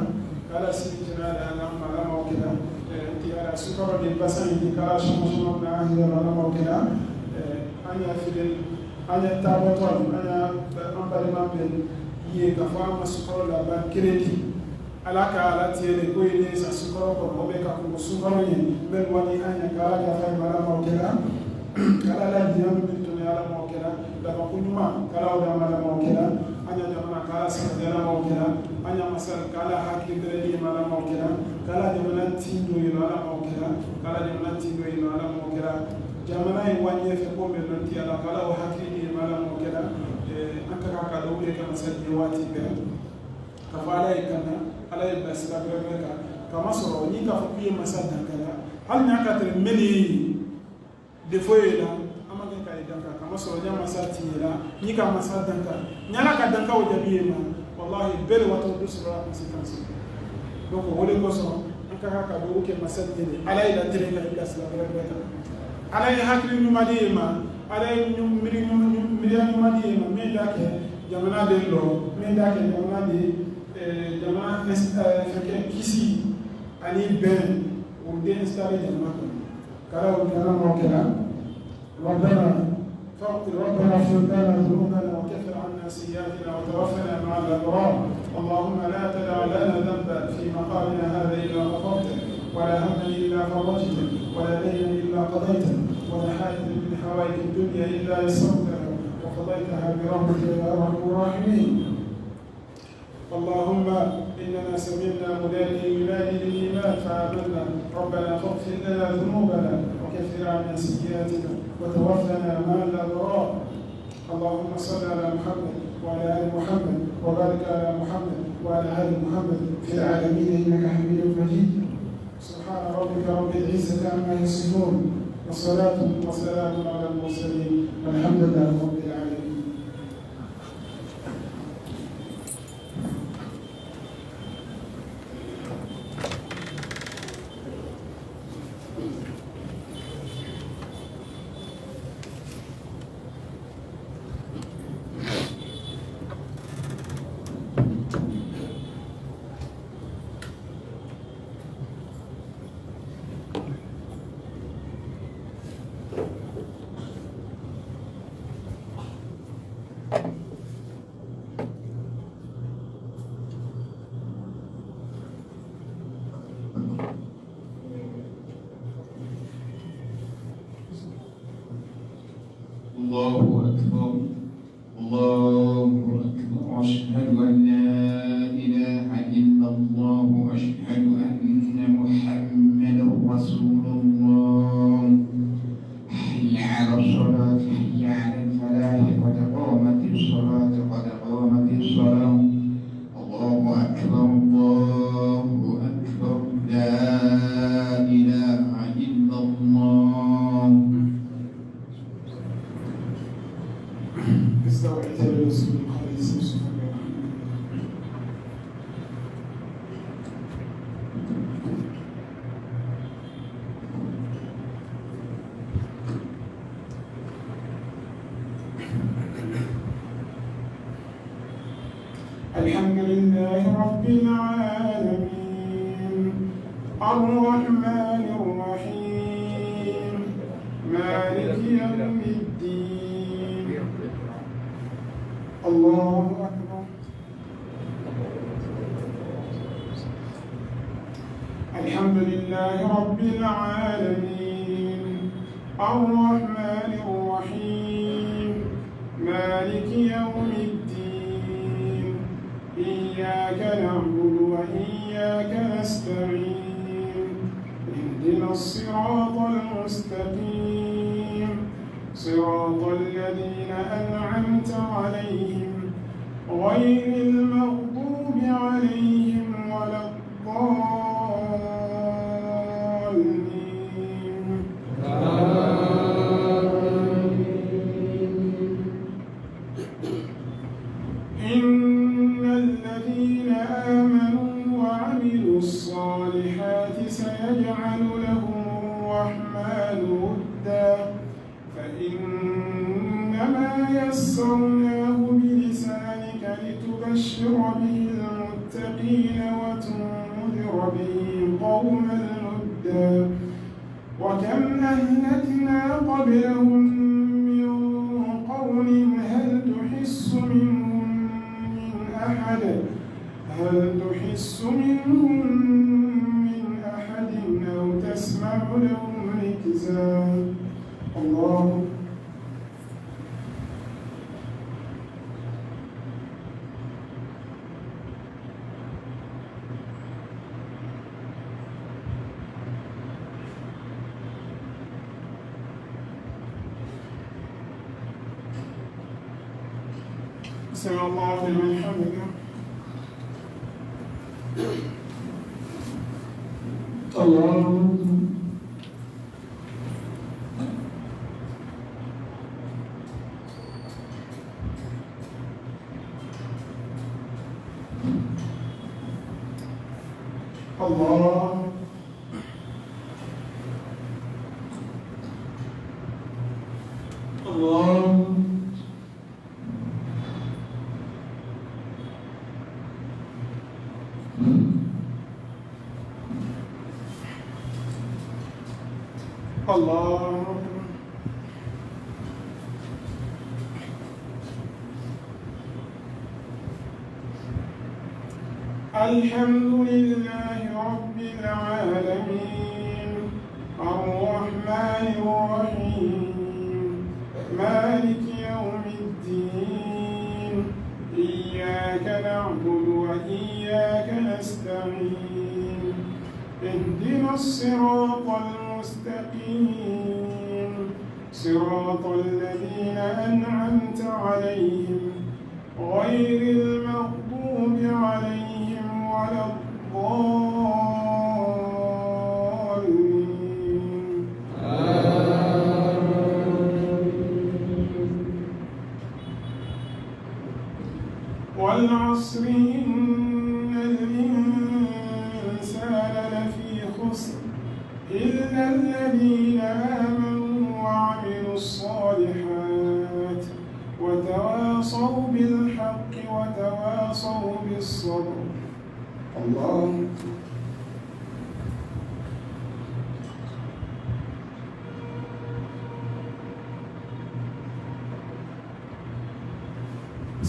K'Ala siri jina la, an ma Ala m'o kɛ la. Eh, nti Ala sukaro de basa ni, k'Ala shama shama na ahira la, Ala m'o kɛ la. Eh, an y'a fili, an y'a tabatɔ, an y'a, an balima bɛ ye, ka fɔ an ma sukaro la, ban credit. Ala ka Ala tiyele ko ye sa sukaro ko, o be ka ko sukaro ye, men wani an ya ka Ala ya fa mala mawkela. K'Ala la diya min to ne Ala mawkela, da ba kunuma, k'Ala o da mala mawkela, an ya jamana k'Ala sa da mala mawkela, an ya masal k'Ala hakki bere di mala mawkela, k'Ala jamana tindo ye mala mawkela, k'Ala jamana tindo ye mala mawkela. Jamana ye wani ye fe ko men non ti Ala, k'Ala o hakki ni mala mawkela. Eh, an ka ka do wule ka masal ye wati be. Ka fɔ Ala ye kana, Ala ye bilasira bɛrɛ bɛrɛ kan. Kamasɔrɔ, n'i k'a fɔ k'i ye masa dankara, hali n'a ka tɛmɛ mɛnni ye, defo ye la, an ma kɛ ka ye danka. Kamasɔrɔ, n y'a masa ti ye la, n'i ka masa danka, n y'a la ka danka o jabi ye ma, wallahi, bɛɛ le wato du sɔrɔ la conséquence. Donc, o le kosɔn, an ka kan ka duwawu kɛ masa ye de, Ala ye la tere ka bilasira bɛrɛ bɛrɛ kan. Ala ye hakili ɲuman di ye ma, Ala ye ɲum-, miiri ɲum-, ɲum-, miiriya ɲuman di ye ma, min da kɛ, jamana de lɔ, min da kɛ, jamana de, eh, jamana ins-, eh, fɛnkɛ kisi ani bɛn, o de installé jamana kɔnɔ. K'Ala o kɛ la mɔ kɛ la. ربنا فاغفر، ربنا اغفر لنا ذنوبنا وكفر عنا سيئاتنا وتوفنا مع الأبرار. اللهم لا تدع لنا ذنبا في مقامنا هذا إلا غفرته، ولا هما إلا فرجته، ولا دينا إلا قضيته، ولا حاجة من حوائج الدنيا إلا يسرتها وقضيتها برحمتك يا أرحم الراحمين. اللهم إننا سمعنا مناديا ينادي للإيمان فآمنا. ربنا فاغفر لنا ذنوبنا وكفر عنا سيئاتنا وتوفنا مع الأبرار. اللهم صل على محمد وعلى آل محمد وبارك على محمد وعلى آل محمد في العالمين إنك حميد مجيد. سبحان ربك رب العزة عما يصفون، وصلاة وسلام على المرسلين، والحمد لله رب العالمين. الله أكبر. الله أكبر. أشهد أن لا إله إلا الله. أشهد أن محمدا رسول الله. حي على الصلاة، حي على الفلاح، قد قامت الصلاة، قد قامت الصلاة. الله أكبر، الله أكبر، لا إله إلا الله. الحمد لله رب العالمين. الرحمن الرحيم. مالك يوم الدين. الله أكبر. الحمد لله رب العالمين. الرحمن الرحيم. مالك يوم الدين. إياك نعبد وإياك نستعين. اهدنا الصراط المستقيم. صراط الذين أنعمت عليهم غير المغضوب عليهم ولا الضالين. آمين. إن الذين آمنوا وعملوا الصالحات سيجعل لهم الرحمن ودا. فإنما يسرناه بلسانك لتبشر به المتقين وتنذر به قوما لدا. وكم أهلكنا قبلهم من قرن هل تحس منهم من أحد، هل تحس منهم من أحد أو تسمع لهم ركزا. الله. سمع الله لمن حمده. الله أكبر. الله. الله. الله أكبر. الحمد لله رب العالمين. الرحمن الرحيم. مالك يوم الدين. إياك نعبد وإياك نستعين. اهدنا الصراط المستقيم. صراط الذين أنعمت عليهم غير المغضوب عليهم ولا الضالين. آمين. والعصر إن الإنسان لفي خسر إلا الذين آمنوا وعملوا الصالحات وتواصوا بالحق وتواصوا بالصبر. الله أكبر.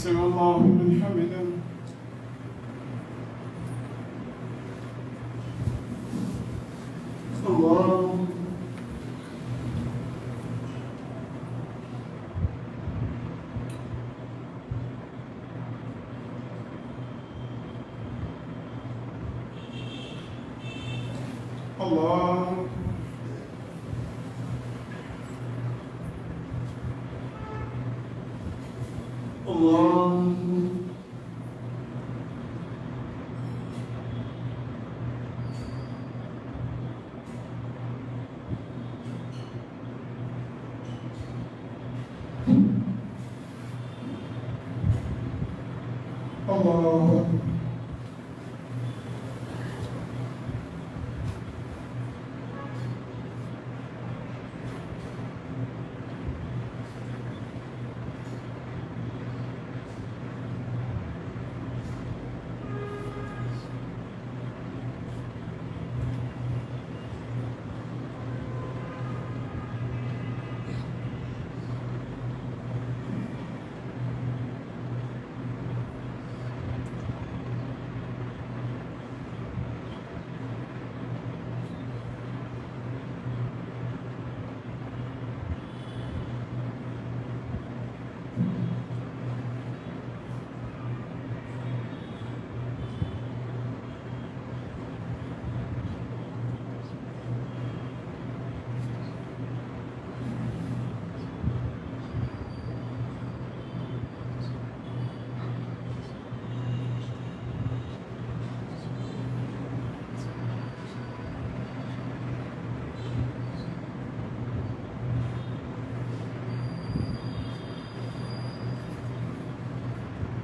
سمع الله لمن حمده. الله. الله. الله. الله أكبر.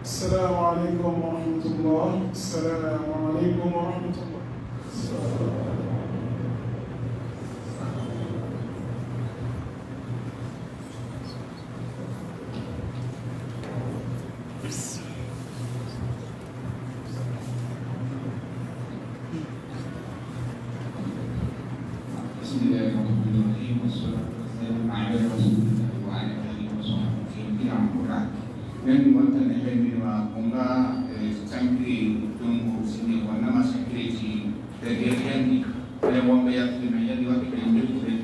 السلام عليكم ورحمة الله. السلام عليكم ورحمة الله. بسم الله الرحمن الرحيم. والصلاة والسلام على رسول الله وعلى آله وصحبه وبعد. Men wontan e ɓen min wa ko nga, eh, sankiri ɗum ko sinni wonnama sankiriji ɓe ɓe yandi. Ɓe wonɓe yaltude men yandi waɗi ɓe jokkude.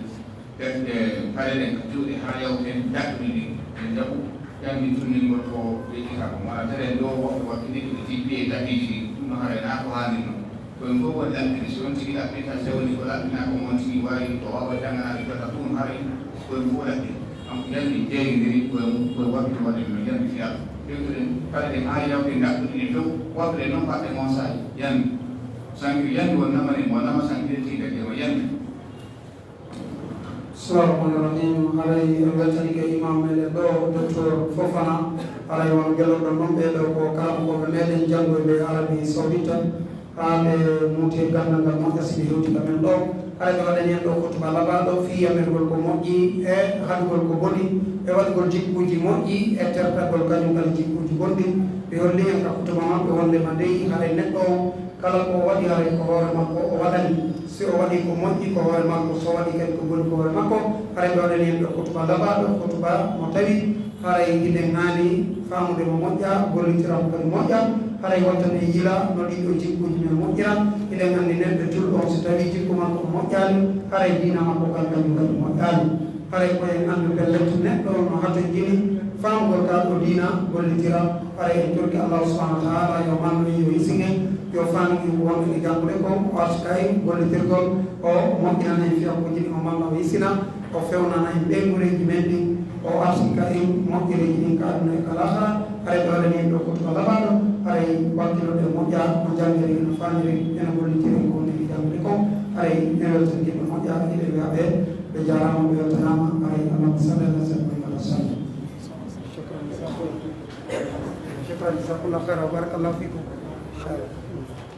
Defte paleɗen ka juuɗe haa yawten, daɗɗuɗen ɗen, en jaɓu. Ƴammi tunningol ko yejjita ko mara tere ɗo woɓɓe wakkilii ɓe jippi e daɗiiji ɗin, ɗum no haray naa ko haani non. Koye ngoo woni laɓɓini, si on tigi laɓɓinta sewni ko laɓɓinaa ko on tigi waawi ko waawa jannganaaɓe jota ɗum haray koye ngoo laɓɓini. Donc ƴammi jeeyindiri koye mum, koye wakkil waɗen no ƴammi fiyal. Ƴettuɗen paleɗen haa yawten, daɗɗuɗen e dow, waɗuɗen non paɗɗen on saa'i. Ƴammi. Sankiri ƴammi won namani mo nama sankiri tiiɗe ƴeewa ƴammi. Bismillaahi rahmaani rahiim. Haray en weltanike imaamu meɗen ɗo, Doktor Fofana. Haray wano gelloɗon non, ɓee ɗoo ko karamokooɓe meɗen janngoyɓe Arabi Sawdita, haa ɓe muuti e ganndal ngal moƴƴa, si ɓe hewti ka men ɗo. Haray ɓe waɗani en ɗo kutuba labaaɗo fii yamirgol ko moƴƴi e haɗugol ko boni, e waɗugol jikkuuji moƴƴi e tertagol kañum kala jikkuuji bonɗi. Ɓe holli en ka kutuba maɓɓe wonndema dey haray neɗɗo on, kala ko o waɗi, haray ko hoore makko o waɗani. Si o waɗi ko moƴƴi, ko hoore makko, so o waɗi kadi ko boni, ko hoore makko. Haray ɓe waɗani en ɗo kutuba labaaɗo, kutuba mo tawi haray hiɗen haani faamude mo moƴƴa, gollitira mo kadi moƴƴa. Haray watta en yila no ɗin ɗoo jikkuuji men moƴƴira. Hiɗen anndi neɗɗo julɗo on, so tawii jikku makko on moƴƴaali, haray diina makko kan kañum kadi moƴƴaali. Haray ko en anndu pellet, neɗɗo no hatonjini faamugol ka ɗoo diina gollitira. Haray en torki Allaahu subhaanahu wa ta'aalaa yo mannu en, yo hisin en, yo faandu en ko wonɗen e janngude kon, o arsuka en gollitirgol, o moƴƴinana en fiyakuuji ɗin, o manna o hisina, o fewnana en ɓeynguureeji men ɗin, o arsika en moƴƴereeji ɗin ka aduna e ka laahara. Haray ɓe waɗani en ɗo kutuba labaaɗo, haray wakkilooɗen moƴƴa no janngiri, no faamiri, eno gollitiri ko wonɗen e janngude kon. Haray en weltanike ɓe moƴƴa, eɗen wi'a ɓe, ɓe jaaraama, ɓe weltanaama. Haray Allahumma salli ala sayyidina Muhammad wa sallim. شكرا، جزاكم الله خيرا وبارك الله فيكم. إن شاء الله.